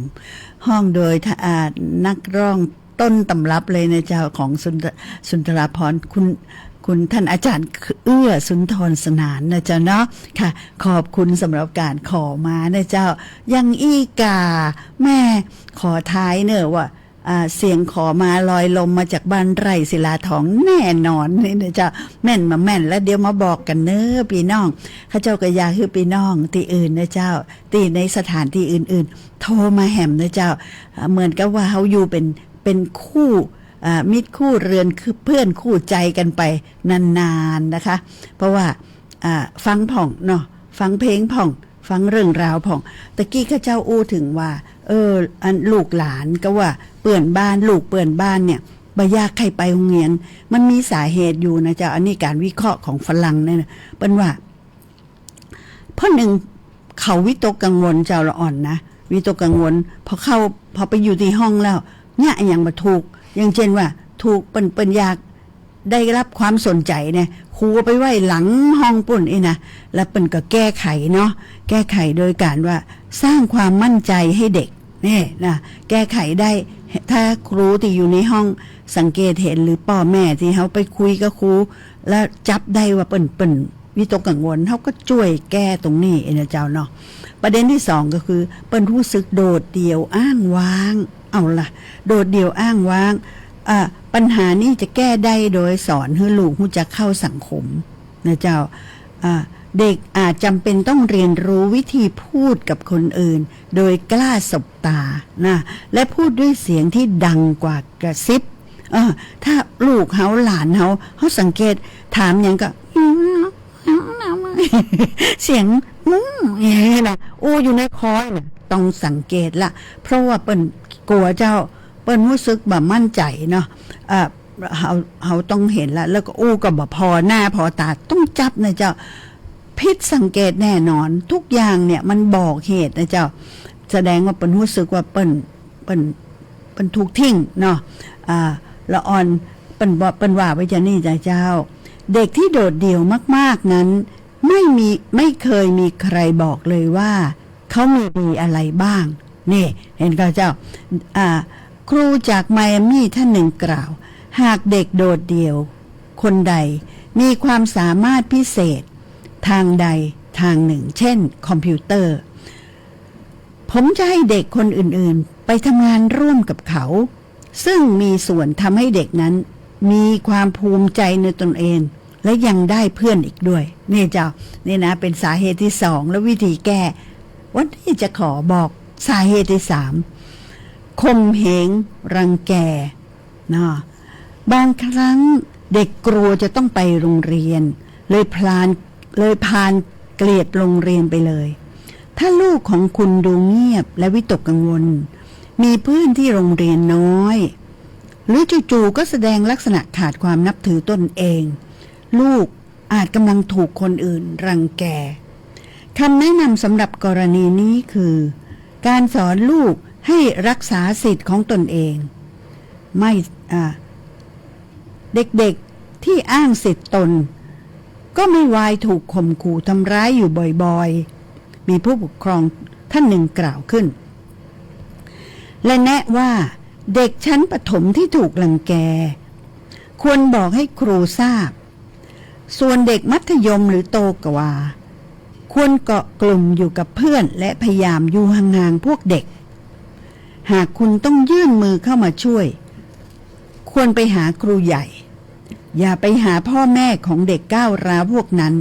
ฮ้องโดยทะ- อ่า นักร้องต้นตำรับเลยนะเจ้า ของสุนท- สุนทราภรณ์ คุณ คุณท่านอาจารย์เอื้อสุนทรสนานนะเจ้าเนาะ ค่ะ ขอบคุณสำหรับการขอมานะเจ้า อย่างอี้ก่า แม่ขอทายเน่อว่า อ่า เสียงขอมาลอยลมมาจากบ้านไร่ศิลาทองแน่นอนนี่นะเจ้า แม่นบ่แม่น แล้วเดี๋ยวมาบอกกั๋นเน่อปี้น้อง ข้าเจ้าก็อยากหื้อปี้น้องตี้อื่นนะเจ้า ตี้ในสถานตี้อื่นๆ โทรมาแหมนะเจ้า อ่า เหมือนกับว่าเฮาอยู่เป๋น เป๋นคู่ อ่า มิตรคู่เรือน คือเพื่อนคู่ใจ๋กั๋นไปนานๆ นะคะ เพราะว่า อ่า ฟังพ่องเนาะ ฟังเพลงพ่อง ฟังเรื่องราวพ่อง ตะกี้ข้าเจ้าอู้เถิงว่า เออ อันลูกหลานก็ว่าเปื้อนบ้าน ลูกเปื้อนบ้านเนี่ย บ่อยากใค่ไปโฮงเฮียน มันมีสาเหตุอยู่นะเจ้า อันนี้ก๋านวิเคราะห์ของฝรั่งเนี่ยนะ เปิ้นว่า เพราะนึ่ง เขาวิตกกังวลเจ้าละอ่อนนะ วิตกกังวล พอเข้า พอไปอยู่ตี้ห้องแล้ว เยียะอะหยังบ่ถูก อย่างเจ้นว่า ถูกเปิ้น เปิ้นอยากได้รับความสนใจ๋เนี่ย ครูเอาไปไว้หลังห้องปู๊นอี้นะ แล้วเปิ้นก็แก้ไขเนาะ แก้ไขโดยก๋านว่าสร้างความมั่นใจ๋หื้อเด็ก เนี่ยนะ แก้ไขได้ ถ้าครูตี้อยู่ในห้องสังเกตเห็น หรือป้อแม่ตี้เฮาไปคุยกับครู แล้วจับได้ว่าเปิ้น เปิ้นวิตกกังวล เฮาก็จ้วยแก้ตรงนี้เองนะเจ้าเนาะ ประเด็นตี้สองก็คือ เปิ้นฮู้สึกโดดเดี่ยวอ้างว้าง เอาล่ะ โดดเดี่ยวอ้างว้าง อ่า ปัญหานี้จะแก้ได้โดยสอนหื้อลูกฮู้จักเข้าสังคมนะเจ้า อ่า เด็กอาจจ๋ำเป๋นต้องเรียนรู้วิธีพูดกับคนอื่น โดยกล้าสบตานะ และพูดด้วยเสียงที่ดังกว่ากระซิบ เออ ถ้าลูกเฮาหลานเฮา เฮาสังเกตถามหยังก็ เสียง อืม อย่างนี้นะ อู้อยู่ในคอยน่ะ ต้องสังเกตละ เพราะว่าเปิ้นกั๋วเจ้า เปิ้นฮู้สึกบ่มั่นใจ๋เนาะ เอ่อ เฮา เฮาต้องหันละ แล้วก็อู้ก็บ่ผ่อหน้าผ่อต๋า ต้องจับนะเจ้า ผิดสังเกตแน่นอน ทุกอย่างเนี่ยมันบอกเหตุนะเจ้า แสดงว่าเปิ้นฮู้สึกว่าเปิ้น เปิ้น เปิ้นถูกทิ้งเนาะ อ่า ละอ่อน เปิ้นบอก เปิ้นว่าไว้จะนี่จ้ะเจ้า เด็กที่โดดเดี่ยวมากๆ นั้น ไม่มี ไม่เคยมีใครบอกเลยว่าเขามีดีอะไรบ้าง นี่ หันก่อเจ้า อ่า ครูจากไมอามี่ท่านหนึ่งกล่าว หากเด็กโดดเดี่ยวคนใดมีความสามารถพิเศษทางใดทางหนึ่ง เช่นคอมพิวเตอร์ ผมจะให้เด็กคนอื่นๆ ไปทำงานร่วมกับเขา ซึ่งมีส่วนทำให้เด็กนั้นมีความภูมิใจในตนเอง และยังได้เพื่อนอีกด้วย นี่เจ้า นี่นะ เป๋นสาเหตุตี้สอง และวิธีแก้ วันนี้จะขอบอกสาเหตุตี้สาม ข่มเหงรังแก เนาะ บางครั้งเด็กกลัวจะต้องไปโรงเรียน เลยพลาน เลยพาลเกลียดโรงเรียนไปเลย ถ้าลูกของคุณดูเงียบและวิตกกังวล มีเพื่อนที่โรงเรียนน้อย หรือจู่ๆ ก็แสดงลักษณะขาดความนับถือตนเอง ลูกอาจกำลังถูกคนอื่นรังแก คำแนะนำสำหรับกรณีนี้คือ การสอนลูกให้รักษาสิทธิ์ของตนเอง ไม่ อ่า เด็กๆ ที่อ้างสิทธิ์ตน ก็ไม่วายถูกข่มขู่ทำร้ายอยู่บ่อยๆ มีผู้ปกครองท่านหนึ่งกล่าวขึ้น และแนะว่าเด็กชั้นประถมที่ถูกรังแก ควรบอกให้ครูทราบ ส่วนเด็กมัธยมหรือโตกว่า ควรเกาะกลุ่มอยู่กับเพื่อนและพยายามอยู่ห่างๆ พวกเด็ก หากคุณต้องยื่นมือเข้ามาช่วย ควรไปหาครูใหญ่ อย่าไปหาพ่อแม่ของเด็กก้าวร้าวพวกนั้น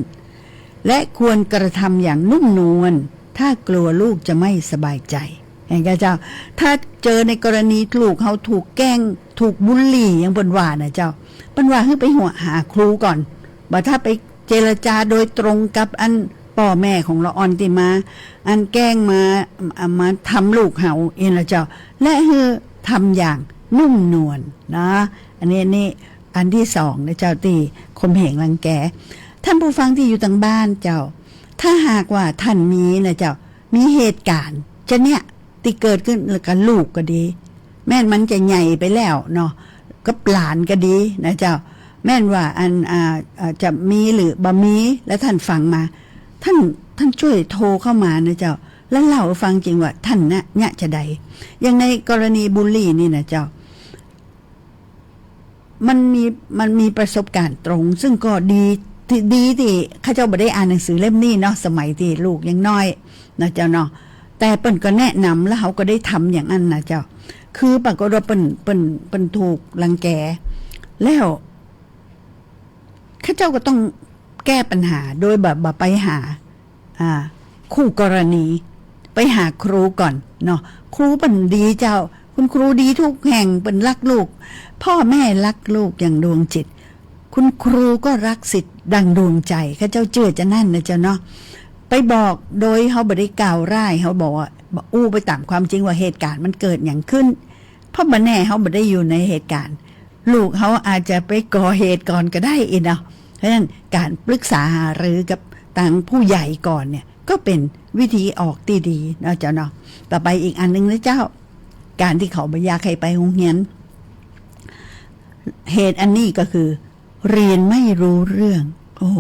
และควรกระทำอย่างนุ่มนวล ถ้ากลัวลูกจะไม่สบายใจ หันก่อเจ้า ถ้าเจอในกรณีลูกเฮาถูกแกล้ง ถูกบูลลี่ อย่างเปิ้นว่านะเจ้า เปิ้นว่าหื้อไปหัวหาครูก่อน บ่ถ้าไปเจรจาโดยตรงกับอันป้อแม่ของละอ่อนตี้มา อันแกล้งมา อ่ะ มาทำลูกเฮาเองละเจ้า และหื้อทำอย่างนุ่มนวลนะ อันนี้ อันนี้อันตี้สองนะเจ้า ตี้ข่มเหงรังแก ท่านผู้ฟังตี้อยู่ตางบ้านเจ้า ถ้าหากว่าท่านมีนะเจ้า มีเหตุก๋ารณ์จะเนี่ย ตี้เกิดขึ้นกับลูกก็ดี แม่นมันจะใหญ่ไปแล้วเนาะ กับหลานก็ดีนะเจ้า แม่นว่าอัน อ่า อ่า จะมีหรือบ่มี แล้วท่านฟังมา ท่าน ท่านจ้วยโทรเข้ามานะเจ้า แล้วเล่าหื้อฟังจริงว่าท่านนะ เยียะจาใด อย่างในกรณีบูลลี่นี่นะเจ้า มันมี มันมีประสบการณ์ตรง ซึ่งก็ดี ตี้ ดีตี้ข้าเจ้าบ่ได้อ่านหนังสือเล่มนี้เนาะ สมัยตี้ลูกยังน้อยนะเจ้าเนาะ แต่เปิ้นก็แนะนำ แล้วเฮาก็ได้ทำอย่างนั้นนะเจ้า คือปรากฏว่าเปิ้น เปิ้น เปิ้นถูกรังแก แล้ว ข้าเจ้าก็ต้องแก้ปัญหาโดยแบบ บ่ไปหา อ่า คู่กรณี ไปหาครูก่อนเนาะ ครูเปิ้นดีเจ้า คุณครูดีทุกแห่ง เปิ้นรักลูก พ่อแม่รักลูกอย่างดวงจิต คุณครูก็รักศิษย์ดังดวงใจ ข้าเจ้าเจื้อจานั้นนะเจ้าเนาะ ไปบอกโดยเฮาบ่ได้กล่าวร้าย เฮาบอกว่า อู้ไปต๋ามความจริงว่าเหตุการณ์มันเกิดหยังขึ้น เพราะบ่แน่เฮาบ่ได้อยู่ในเหตุการณ์ ลูกเฮาอาจจะไปก่อเหตุก่อนก็ได้อีกเนาะ เพราะฉะนั้นก๋านปรึกษาหารือกับตางผู้ใหญ่ก่อนเนี่ย ก็เป๋นวิธีออกตี้ดีเนาะเจ้าเนาะ ต่อไปอีกอันหนึ่งนะเจ้า ก๋านตี้เขาบ่อยากหื้อไปโฮงเฮียน เหตุอันนี้ก็คือ เฮียนไม่รู้เรื่อง โอ้โห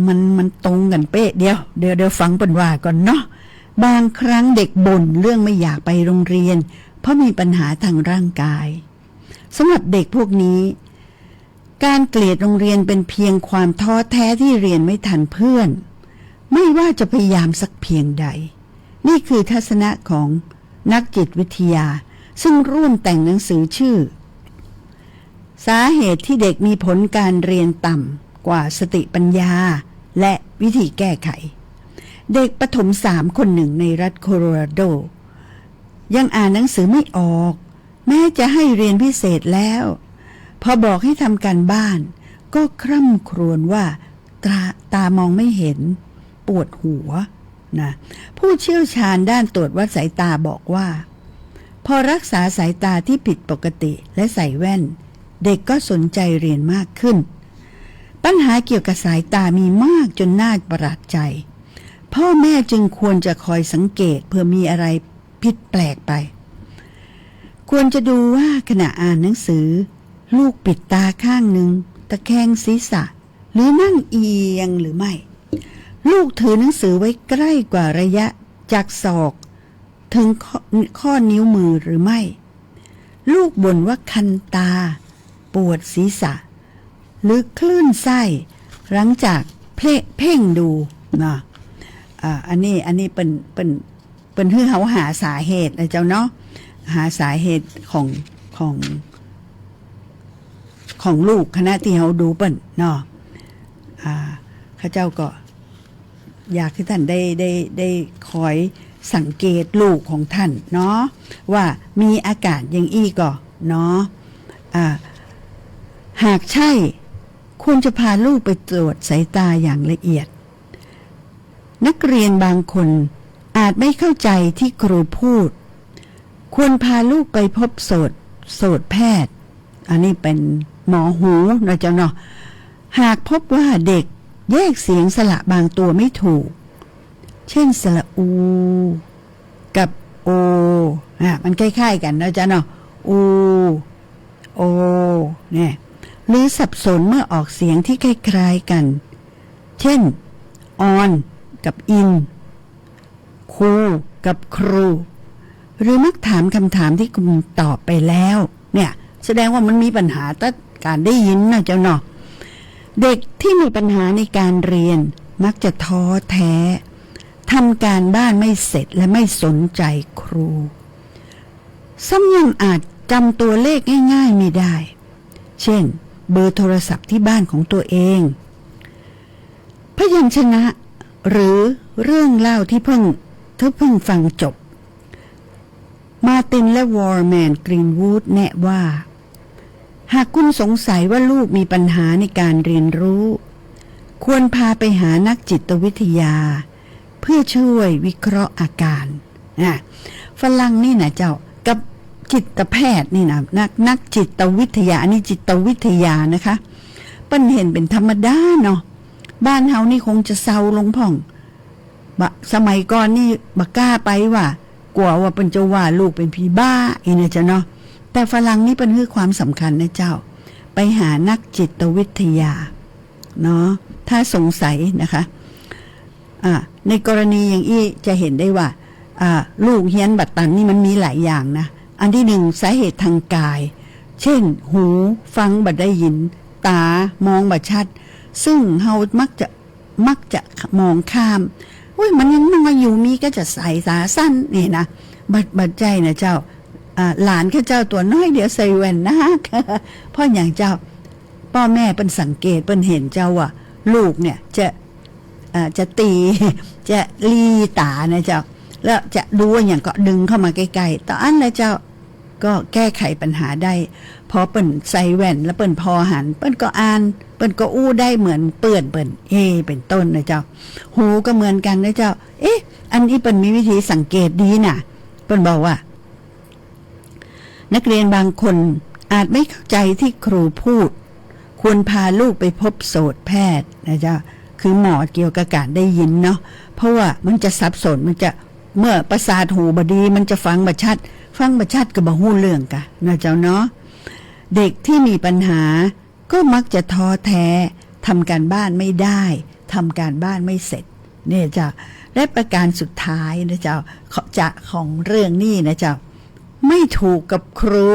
มัน มันตรงกั๋นเป๊ะ เดี๋ยว เดี๋ยว เดี๋ยวฟังเปิ้นว่าก่อนเนาะ บางครั้งเด็กบ่นเรื่องไม่อยากไปโรงเรียน เพราะมีปัญหาทางร่างกาย สำหรับเด็กพวกนี้ การเกลียดโรงเรียนเป็นเพียงความท้อแท้ที่เรียนไม่ทันเพื่อน ไม่ว่าจะพยายามสักเพียงใด นี่คือทัศนะของนักจิตวิทยา ซึ่งร่วมแต่งหนังสือชื่อ สาเหตุที่เด็กมีผลการเรียนต่ำกว่าสติปัญญา และวิธีแก้ไข เด็กประถมสามคนหนึ่งในรัฐโคโลราโด ยังอ่านหนังสือไม่ออก แม้จะให้เรียนพิเศษแล้ว พอบอกให้ทำการบ้าน ก็คร่ำครวญว่าตา ตามองไม่เห็น ปวดหัว นะ ผู้เชี่ยวชาญด้านตรวจวัดสายตาบอกว่า พอรักษาสายตาที่ผิดปกติและใส่แว่น เด็กก็สนใจเรียนมากขึ้น ปัญหาเกี่ยวกับสายตามีมากจนน่าประหลาดใจ พ่อแม่จึงควรจะคอยสังเกตเผื่อมีอะไรผิดแปลกไป ควรจะดูว่าขณะอ่านหนังสือ ลูกปิดตาข้างหนึ่ง ตะแคงศีรษะ หรือนั่งเอียงหรือไม่ ลูกถือหนังสือไว้ใกล้กว่าระยะจากศอกถึงข้อ ข้อนิ้วมือหรือไม่ ลูกบ่นว่าคันตา ปวดศีรษะ หรือคลื่นไส้ หลังจากเพ่ง เพ่งดูนะ อ่า อันนี้ อันนี้เปิ้น เปิ้น เปิ้นหื้อเฮาหาสาเหตุนะเจ้าเนาะ หาสาเหตุของ ของ ของลูกขณะตี้เฮาดูเปิ้นเนาะ อ่า ข้าเจ้าก็อยากหื้อต้านได้ ได้ ได้คอยสังเกตลูกของต้านเนาะ ว่ามีอาการอย่างอี้ก่อเนาะ อ่า หากใช่ ควรจะพาลูกไปตรวจสายตาอย่างละเอียด นักเรียนบางคนอาจไม่เข้าใจที่ครูพูด ควรพาลูกไปพบโสต โสตแพทย์ อันนี้เป๋นหมอหูนะเจ้าเนาะ หากพบว่าเด็กแยกเสียงสระบางตัวไม่ถูก เช่น สระอู กับโอ อ่ะ มันคล้ายๆ กั๋นนะเจ้าเนาะ อู โอ เนี่ย หรือสับสนเมื่อออกเสียงที่คล้ายๆ กั๋น เช่น ออน กับอิน ครู กับครู หรือมักถามกำถามที่คุณตอบไปแล้ว เนี่ย แสดงว่ามันมีปัญหาตางก๋านได้ยินนะเจ้าเนาะ เด็กที่มีปัญหาในการเรียนมักจะท้อแท้ ทำการบ้านไม่เสร็จและไม่สนใจครู ซ้ำยังอาจจำตัวเลขง่ายๆ ไม่ได้ เช่น เบอร์โทรศัพท์ที่บ้านของตัวเอง พยัญชนะ หรือเรื่องเล่าที่เพิ่ง ที่เพิ่งฟังจบ มาร์ติน และวอร์แมน กรีนวูด แนะว่า หากคุณสงสัยว่าลูกมีปัญหาในการเรียนรู้ ควรพาไปหานักจิตวิทยา เพื่อช่วยวิเคราะห์อาการ อ่ะ ฝรั่งนี่นะเจ้า กับจิตแพทย์นี่นะ นัก นักจิตวิทยา อันนี้จิตวิทยานะคะ เปิ้นหันเป๋นธรรมดาเนาะ บ้านเฮานี่คงจะเซาลงพ่อง บ่ สมัยก่อนนี่บ่กล้าไปว่า กั๋วว่าเปิ้นจะว่าลูกเป๋นผีบ้า อี้นะเจ้าเนาะ แต่ฝรั่งนี่เปิ้นหื้อความสำคัญนะเจ้า ไปหานักจิตวิทยาเนาะ ถ้าสงสัยนะคะ อ่า ในกรณีอย่างอี้จะหันได้ว่า อ่า ลูกเฮียนบ่ตันนี่มันมีหลายอย่างนะ อันตี้นึ่ง สาเหตุตางก๋าย เจ้น หูฟังบ่ได้ยิน ตามองบ่ชัด ซึ่งเฮามักจะ มักจะมองข้าม "อุ๊ย มันยังน้อยอยู่ มีก้าจะสายต๋าสั้น" นี่นะ บ่ บ่ใจ้นะเจ้า อ่า หลานข้าเจ้าตั๋วน้อยเดียวใส่แว่นนะ เพราะหยังเจ้า ป้อแม่เปิ้นสังเกต เปิ้นหันเจ้าว่า ลูกเนี่ยจะ เอ่อ จะตี๋ จะลีต๋านะเจ้า แล้วจะดูอะหยังก็ดึงเข้ามาใก้ๆ เต้าอั้นแหละเจ้า ก็แก้ไขปัญหาได้ พอเปิ้นใส่แว่นแล้วเปิ้นผ่อหัน เปิ้นก็อ่าน เปิ้นก็อู้ได้เหมือนเปื้อนเปิ้น เอ เป๋นต้นนะเจ้า หูก็เหมือนกั๋นนะเจ้า เอ๊ะ อันนี้เปิ้นมีวิธีสังเกตดีน่ะ เปิ้นบอกว่า นักเรียนบางคนอาจไม่เข้าใจที่ครูพูด ควรพาลูกไปพบโสตแพทย์นะเจ้า คือหมอเกี่ยวกับก๋านได้ยินเนาะ เพราะว่ามันจะสับสน มันจะ เมื่อประสาทหูบ่ดี มันจะฟังบ่ชัด ฟังบ่ชัดก็บ่ฮู้เรื่องกะนะเจ้าเนาะ เด็กที่มีปัญหา ก็มักจะท้อแท้ ทำการบ้านไม่ได้ ทำการบ้านไม่เสร็จ เนี่ยเจ้า และประการสุดท้ายนะเจ้า ขอ จะของเรื่องนี้นะเจ้า ไม่ถูกกับครู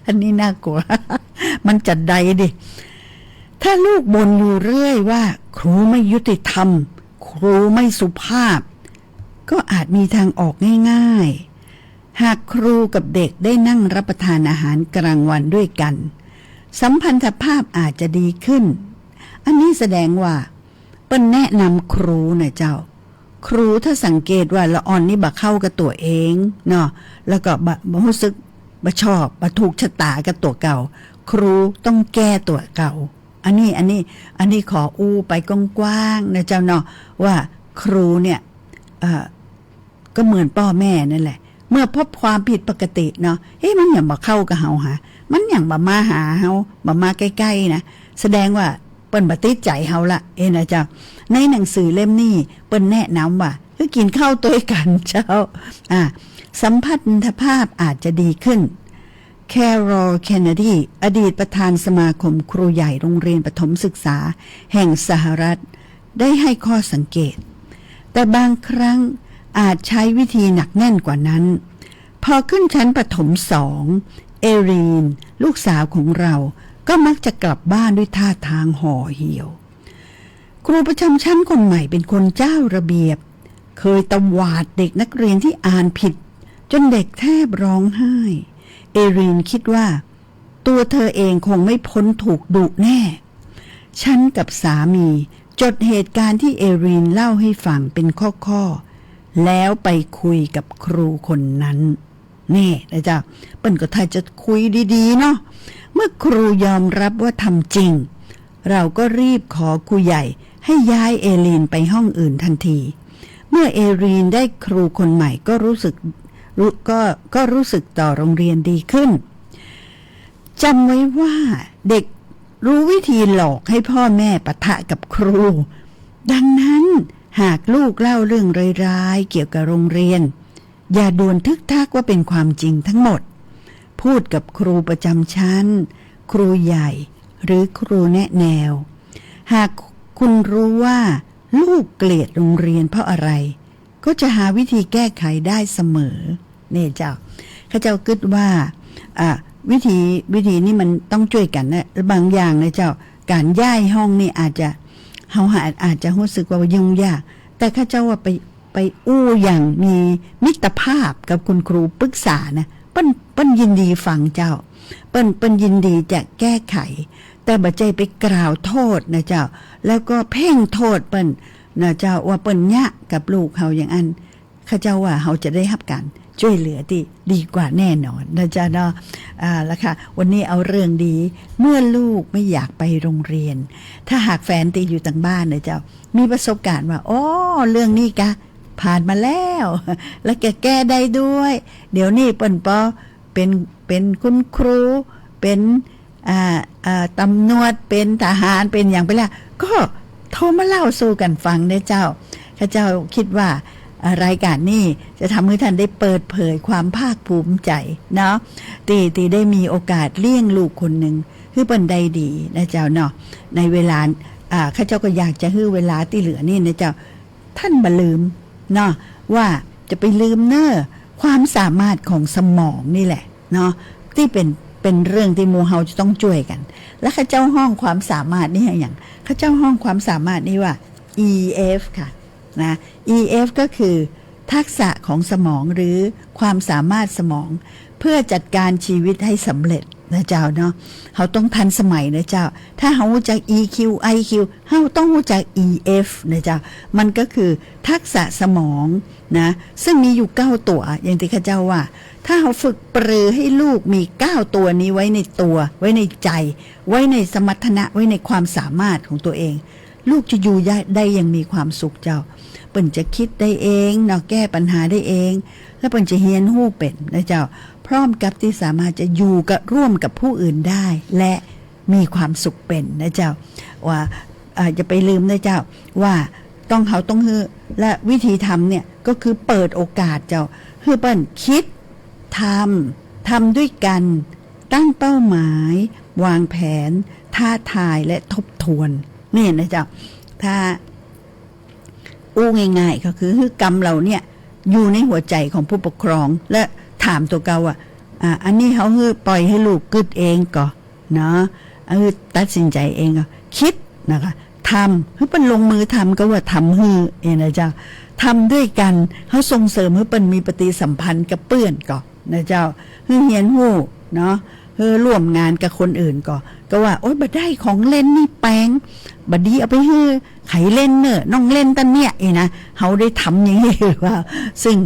อันนี้น่ากลัว มันจะใดดิ ถ้าลูกบ่นอยู่เรื่อยว่า "ครูไม่ยุติธรรม ครูไม่สุภาพ" ก็อาจมีทางออกง่ายๆ หากครูกับเด็กได้นั่งรับประทานอาหารกลางวันด้วยกัน สัมพันธภาพอาจจะดีขึ้น อันนี้แสดงว่าเปิ้นแนะนำครูนะเจ้า ครูถ้าสังเกตว่าละอ่อนนี่บ่เข้ากับตั๋วเองเนาะ แล้วก็บ่ บ่ฮู้สึกบ่ชอบ บ่ถูกชะตากับตั๋วเก่า ครูต้องแก้ตั๋วเก่า อันนี้ อันนี้ อันนี้ขออู้ไปกว้างๆ นะเจ้าเนาะ ว่าครูเนี่ย เอ่อ ก็เหมือนป้อแม่นั่นแหละ เมื่อพบความผิดปกติเนาะ เอ๊ะ มันหยังบ่เข้ากับเฮาหา มันหยังบ่มาหาเฮา บ่มาใก้ๆ นะ แสดงว่าเปิ้นบ่ติดใจ๋เฮาละ เอ๊ะนะเจ้า ในหนังสือเล่มนี้เปิ้นแนะนำว่า คือกิ๋นข้าวตวยกั๋นเจ้า อ่า สัมพันธภาพอาจจะดีขึ้น แคโรล เคนเนดี อดีตประธานสมาคมครูใหญ่โรงเรียนประถมศึกษาแห่งสหรัฐ ได้ให้ข้อสังเกต แต่บางครั้งอาจใช้วิธีหนักแน่นกว่านั้น พอขึ้นชั้นประถมสอง เอรีน ลูกสาวของเรา ก็มักจะกลับบ้านด้วยท่าทางห่อเหี่ยว ครูประจำชั้นคนใหม่เป็นคนเจ้าระเบียบ เคยตวาดเด็กนักเรียนที่อ่านผิด จนเด็กแทบร้องไห้ เอรีนคิดว่า ตัวเธอเองคงไม่พ้นถูกดุแน่ ฉันกับสามีจดเหตุการณ์ที่เอรีนเล่าให้ฟังเป็นข้อๆ แล้วไปคุยกับครูคนนั้น นี่นะเจ้า เปิ้นก็ถ้าจะคุยดีๆ เนาะ เมื่อครูยอมรับว่าทำจริง เราก็รีบขอครูใหญ่ให้ย้ายเอรีนไปห้องอื่นทันที เมื่อเอรีนได้ครูคนใหม่ก็รู้สึก รู้ ก็ ก็รู้สึกต่อโรงเรียนดีขึ้น จำไว้ว่าเด็กรู้วิธีหลอกให้พ่อแม่ปะทะกับครู ดังนั้นหากลูกเล่าเรื่องร้ายๆ เกี่ยวกับโรงเรียน อย่าด่วนทึกทักว่าเป็นความจริงทั้งหมด พูดกับครูประจำชั้น ครูใหญ่ หรือครูแนะแนว หากคุณรู้ว่าลูกเกลียดโรงเรียนเพราะอะไร ก็จะหาวิธีแก้ไขได้เสมอ นี่เจ้า ข้าเจ้ากึ๊ดว่า อ่า วิธี วิธีนี้มันต้องจ้วยกั๋นนะ บางอย่างนะเจ้า ก๋านย้ายห้องนี่อาจจะ เฮาอาจ อาจจะฮู้สึกว่ายุ่งยาก แต่ข้าเจ้าว่าไป ไปอู้อย่างมีมิตรภาพกับคุณครูปรึกษานะ เปิ้น เปิ้นยินดีฟังเจ้า เปิ้น เปิ้นยินดีจะแก้ไข แต่บ่ใจ้ไปกล่าวโต้ษนะเจ้า แล้วก็เพ่งโต้ษเปิ้นนะเจ้า ว่าเปิ้นเยียะกับลูกเฮาอย่างอั้น ข้าเจ้าว่าเฮาจะได้ฮับก๋านจ้วยเหลือตี้ดีกว่าแน่นอนนะเจ้าเนาะ อ่า ละค่ะ วันนี้เอาเรื่องดี เมื่อลูกไม่อยากไปโรงเรียน ถ้าหากแฟนตี้อยู่ตางบ้านนะเจ้า มีประสบการณ์ว่า "อ้อ เรื่องนี้กะ ผ่านมาแล้ว แล้วก็แก้ได้ด้วย เดี๋ยวนี้เปิ้นปอเป๋น เป๋นคุณครู เป๋น อ่า อ่า ตำรวจ เป๋นทหาร เป๋นหยังไปแล้ว ก็โทรมาเล่าสู่กั๋นฟังเน่อเจ้า" ข้าเจ้ากึ๊ดว่า อ่า รายก๋านนี้จะทำหื้อต้านได้เปิดเผยความภาคภูมิใจ๋เนาะ ตี้ ตี้ได้มีโอกาสเลี้ยงลูกคนนึ่ง หื้อเปิ้นได้ดีนะเจ้าเนาะ ในเวลา อ่า ข้าเจ้าก็อยากจะหื้อเวลาตี้เหลือนี่นะเจ้า ท่านบ่าลืมเนาะ ว่าจะไปลืมเน่อความสามารถของสมองนี่แหละเนาะ ตี้เป๋น เป๋นเรื่องตี้หมู่เฮาจะต้องจ้วยกั๋น และข้าเจ้าฮ้องความสามารถนี่หยัง ข้าเจ้าฮ้องความสามารถนี่ว่า อี เอฟ ค่ะ นะ อี เอฟ ก็คือทักษะของสมองหรือความสามารถสมอง เพื่อจัดการชีวิตให้สำเร็จนะเจ้าเนาะ เฮาต้องทันสมัยนะเจ้า ถ้าเฮาฮู้จัก อี คิว ไอ คิว เฮาต้องฮู้จัก อี เอฟ นะเจ้า มันก็คือทักษะสมองนะ ซึ่งมีอยู่เก้าตั๋ว อย่างตี้ข้าเจ้าว่า ถ้าเฮาฝึกปรือให้ลูกมีเก้าตั๋วนี้ไว้ในตั๋ว ไว้ในใจ๋ ไว้ในสมรรถนะ ไว้ในความสามารถของตั๋วเอง ลูกจะอยู่ได้อย่างมีความสุขเจ้า เปิ้นจะกึ๊ดได้เองเนาะ แก้ปัญหาได้เอง แล้วเปิ้นจะเฮียนฮู้เป๋นนะเจ้า พร้อมกับตี้สามารถจะอยู่กับ ร่วมกับผู้อื่นได้ และมีความสุขเป๋นนะเจ้า ว่า เอ่อ อย่าไปลืมนะเจ้า ว่าต้อง เฮาต้องหื้อ และวิธีทำเนี่ยก็คือเปิดโอกาสเจ้า หื้อเปิ้นกึ๊ด ทำ ทำด้วยกั๋น ตั้งเป้าหมาย วางแผน ท้าทาย และทบทวน นี่นะเจ้า ถ้าอู้ง่ายๆ ก็คือหื้อกำเหล่าเนี่ยอยู่ในหัวใจ๋ของผู้ปกครอง และถามตั๋วเก่าว่า อ่า อันนี้เฮาหื้อ ปล่อยหื้อลูกกึ๊ดเองก่อ เนาะ เออ ตัดสินใจ๋เองก่อ กึ๊ดนะคะ ทำ หื้อเปิ้นลงมือทำ ก็ว่าทำหื้อเองนะเจ้า ทำด้วยกั๋น เฮาส่งเสริมหื้อเปิ้นมีปฏิสัมพันธ์กับเปื้อนก่อนะเจ้า หื้อเฮียนฮู้เนาะ หื้อร่วมงานกับคนอื่นก่อ ก็ว่า โอ๊ย บ่ได้ ของเล่นนี่แปง บ่ดี เอาไปหื้อใผเล่นเน่อ น้องเล่นตันเนี่ย เองนะ เฮาได้ทำอย่างนี้หรือเปล่า ซึ่ง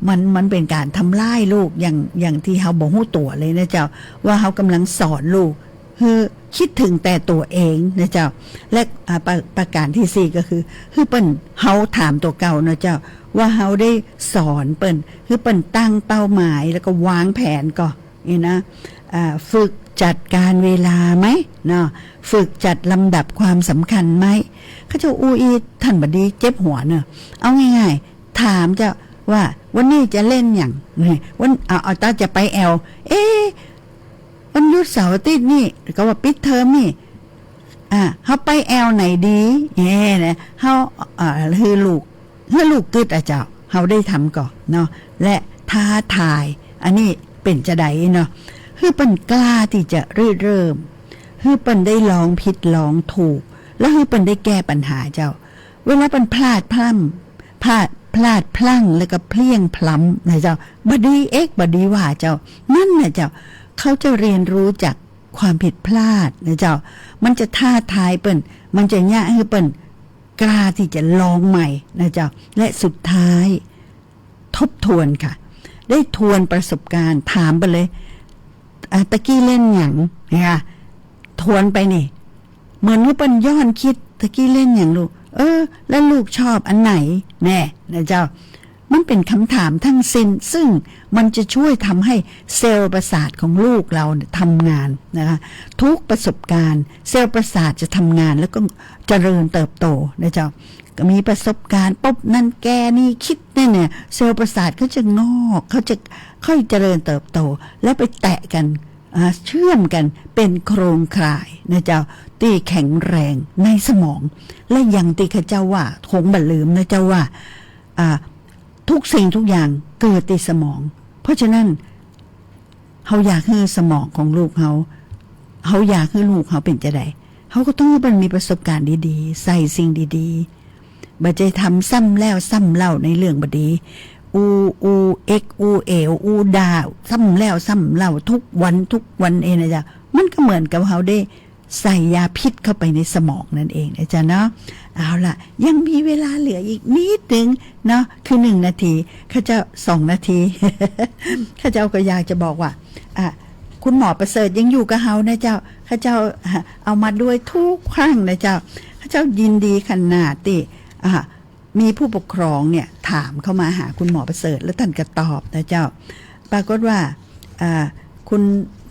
มัน มันเป๋นก๋านทำร้ายลูกอย่าง อย่างตี้เฮาบ่ฮู้ตั๋วเลยนะเจ้า ว่าเฮากำลังสอนลูก หื้อ กึ๊ดเถิงแต่ตั๋วเองนะเจ้า และ อ่า ประ ประก๋านตี้สี่ก็คือ หื้อเปิ้น เฮาถามตั๋วเก่านะเจ้า ว่าเฮาได้สอนเปิ้น หื้อเปิ้นตั้งเป้าหมาย แล้วก็วางแผนก่อ นี่นะ อ่า ฝึกจัดการเวลาไหมเนาะ ฝึกจัดลำดับความสำคัญไหม ข้าเจ้าอู้อี้ ท่านบ่าดี เจ็บหัวเนาะ เอาง่ายๆ ถามเจ้าว่า วันนี้จะเล่นหยัง วัน เอา เอา ถ้าจะไปแอ่ว เอ๊ะ วันหยุดเสาร์อาทิตย์นี่ ก็ว่าปิดเทอมนี่ อ่า เฮาไปแอ่วไหนดี เอ๊ะนะ เฮา อ่า หื้อลูก หื้อลูกกึ๊ดอะเจ้า เฮาได้ทำก่อเนาะ และท้าทาย อันนี้เป๋นจาใดเนาะ หื้อเปิ้นกล้าตี้จะริเริ่ม หื้อเปิ้นได้ลองผิดลองถูก แล้วหื้อเปิ้นได้แก้ปัญหาเจ้า เวลาเปิ้นพลาดพลั้ง พลาด พลาดพลั้ง แล้วก็เพลี้ยงพล้ำนะเจ้า บ่ดีเอก บ่ดีว่าเจ้า นั่นนะเจ้า เขาจะเรียนรู้จากความผิดพลาดนะเจ้า มันจะท้าทายเปิ้น มันจะเยียะหื้อเปิ้นกล้าตี้จะลองใหม่นะเจ้า และสุดท้าย ทบทวนค่ะ ได้ทวนประสบการณ์ ถามไปเลย อ่ะ ตะกี้เล่นหยัง นะคะ ทวนไปนี่ เหมือนหื้อเปิ้นย้อนกึ๊ด ตะกี้เล่นหยังลูก เออ แล้วลูกชอบอันไหน แน่ นะเจ้า มันเป๋นคำถามทั้งสิ้น ซึ่งมันจะจ้วยทำให้เซลล์ประสาทของลูกเราเนี่ยทำงานนะคะ ทุกประสบการณ์ เซลล์ประสาทจะทำงาน แล้วก็เจริญเติบโตนะเจ้า ก็มีประสบการณ์ปุ๊บ นั่นแก่นี่กึ๊ดนี่เนี่ย เซลล์ประสาทเขาจะงอก เขาจะค่อยเจริญเติบโต แล้วไปแตะกั๋น อ่า เชื่อมกั๋นเป๋นโครงข่ายนะเจ้า ตี้แข็งแรงในสมอง และอย่างตี้ข้าเจ้าว่า คงบ่าลืมนะเจ้าว่า อ่า ทุกสิ่งทุกอย่างเกิดตี้สมอง เพราะฉะนั้น เฮาอยากหื้อสมองของลูกเฮา เฮาอยากหื้อลูกเฮาเป๋นจาใด เฮาก็ต้องหื้อมันมีประสบการณ์ดีๆ ใส่สิ่งดีๆ บ่ใจ้ทำซ้ำแล้วซ้ำเล่าในเรื่องบ่ดี อู้ อู้เอก อู้แอ่ว อู้ด่า ซ้ำแล้วซ้ำเล่า ทุกวันทุกวันเองนะเจ้า มันก็เหมือนกับเฮาได้ใส่ยาพิษเข้าไปในสมองนั่นเองนะเจ้าเนาะ เอาล่ะ ยังมีเวลาเหลืออีกนิดนึงเนาะ คือหนึ่งนาที ข้าเจ้า สองนาที ข้าเจ้าก็อยากจะบอกว่า อ่ะ คุณหมอประเสริฐยังอยู่กับเฮานะเจ้า ข้าเจ้า อ่ะ เอามาด้วยทุกครั้งนะเจ้า ข้าเจ้ายินดีขนาดตี้ อ่ะ มีผู้ปกครองเนี่ยถามเข้ามาหาคุณหมอประเสริฐ แล้วต้านก็ตอบนะเจ้า ปรากฏว่า อ่า คุณ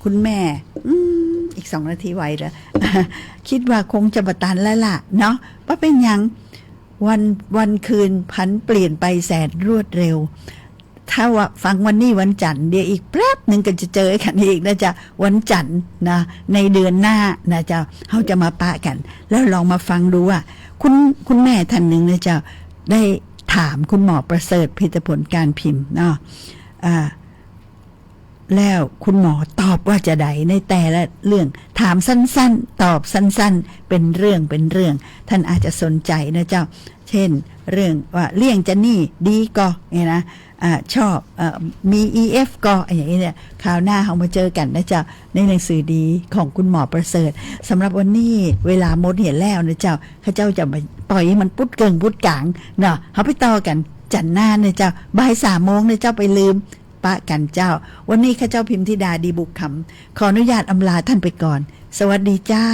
คุณแม่ อืม อีกสองนาทีไหวเหรอ คิดว่าคงจะบ่ตันแล้วล่ะเนาะ บ่เป๋นหยัง วัน วันคืนผันเปลี่ยนไปแสนรวดเร็ว ถ้าว่าฟังวันนี้วันจันทร์ เดี๋ยวอีกแป๊บหนึ่งก็จะเจอกั๋นอีกนะเจ้า วันจันทร์นะ ในเดือนหน้านะเจ้า เฮาจะมาปะกั๋น แล้วลองมาฟังดูว่า คุณ คุณแม่ท่านหนึ่งนะเจ้า ได้ถามคุณหมอประเสริฐ ผลิตผลการพิมพ์เนาะ อ่า แล้วคุณหมอตอบว่าจะใดในแต่ละเรื่อง ถามสั้นๆ ตอบสั้นๆ เป็นเรื่องเป็นเรื่อง ท่านอาจจะสนใจนะเจ้า เช่น เรื่องว่าเลี้ยงจะนี่ดีก่อเนี่ยนะ อ่า ชอบ เอ่อ มี อี เอฟ ก่อ อย่างนี้เนี่ย คราวหน้าเฮามาเจอกั๋นนะเจ้า ในหนังสือดีของคุณหมอประเสริฐ สำหรับวันนี้เวลาหมดเหียแล้วนะเจ้า ข้าเจ้าจะมาปล่อยให้มันปุ๊ดเกิ่งปุ๊ดก๋างเนาะ เฮาไปต่อกั๋นจันทร์หน้านะเจ้า บ่ายสามโมงนะเจ้า บ่าลืมปะกั๋นเจ้า วันนี้ข้าเจ้าพิมธิดา ดีบุกขำ ขออนุญาตอำลาท่านไปก่อน สวัสดีเจ้า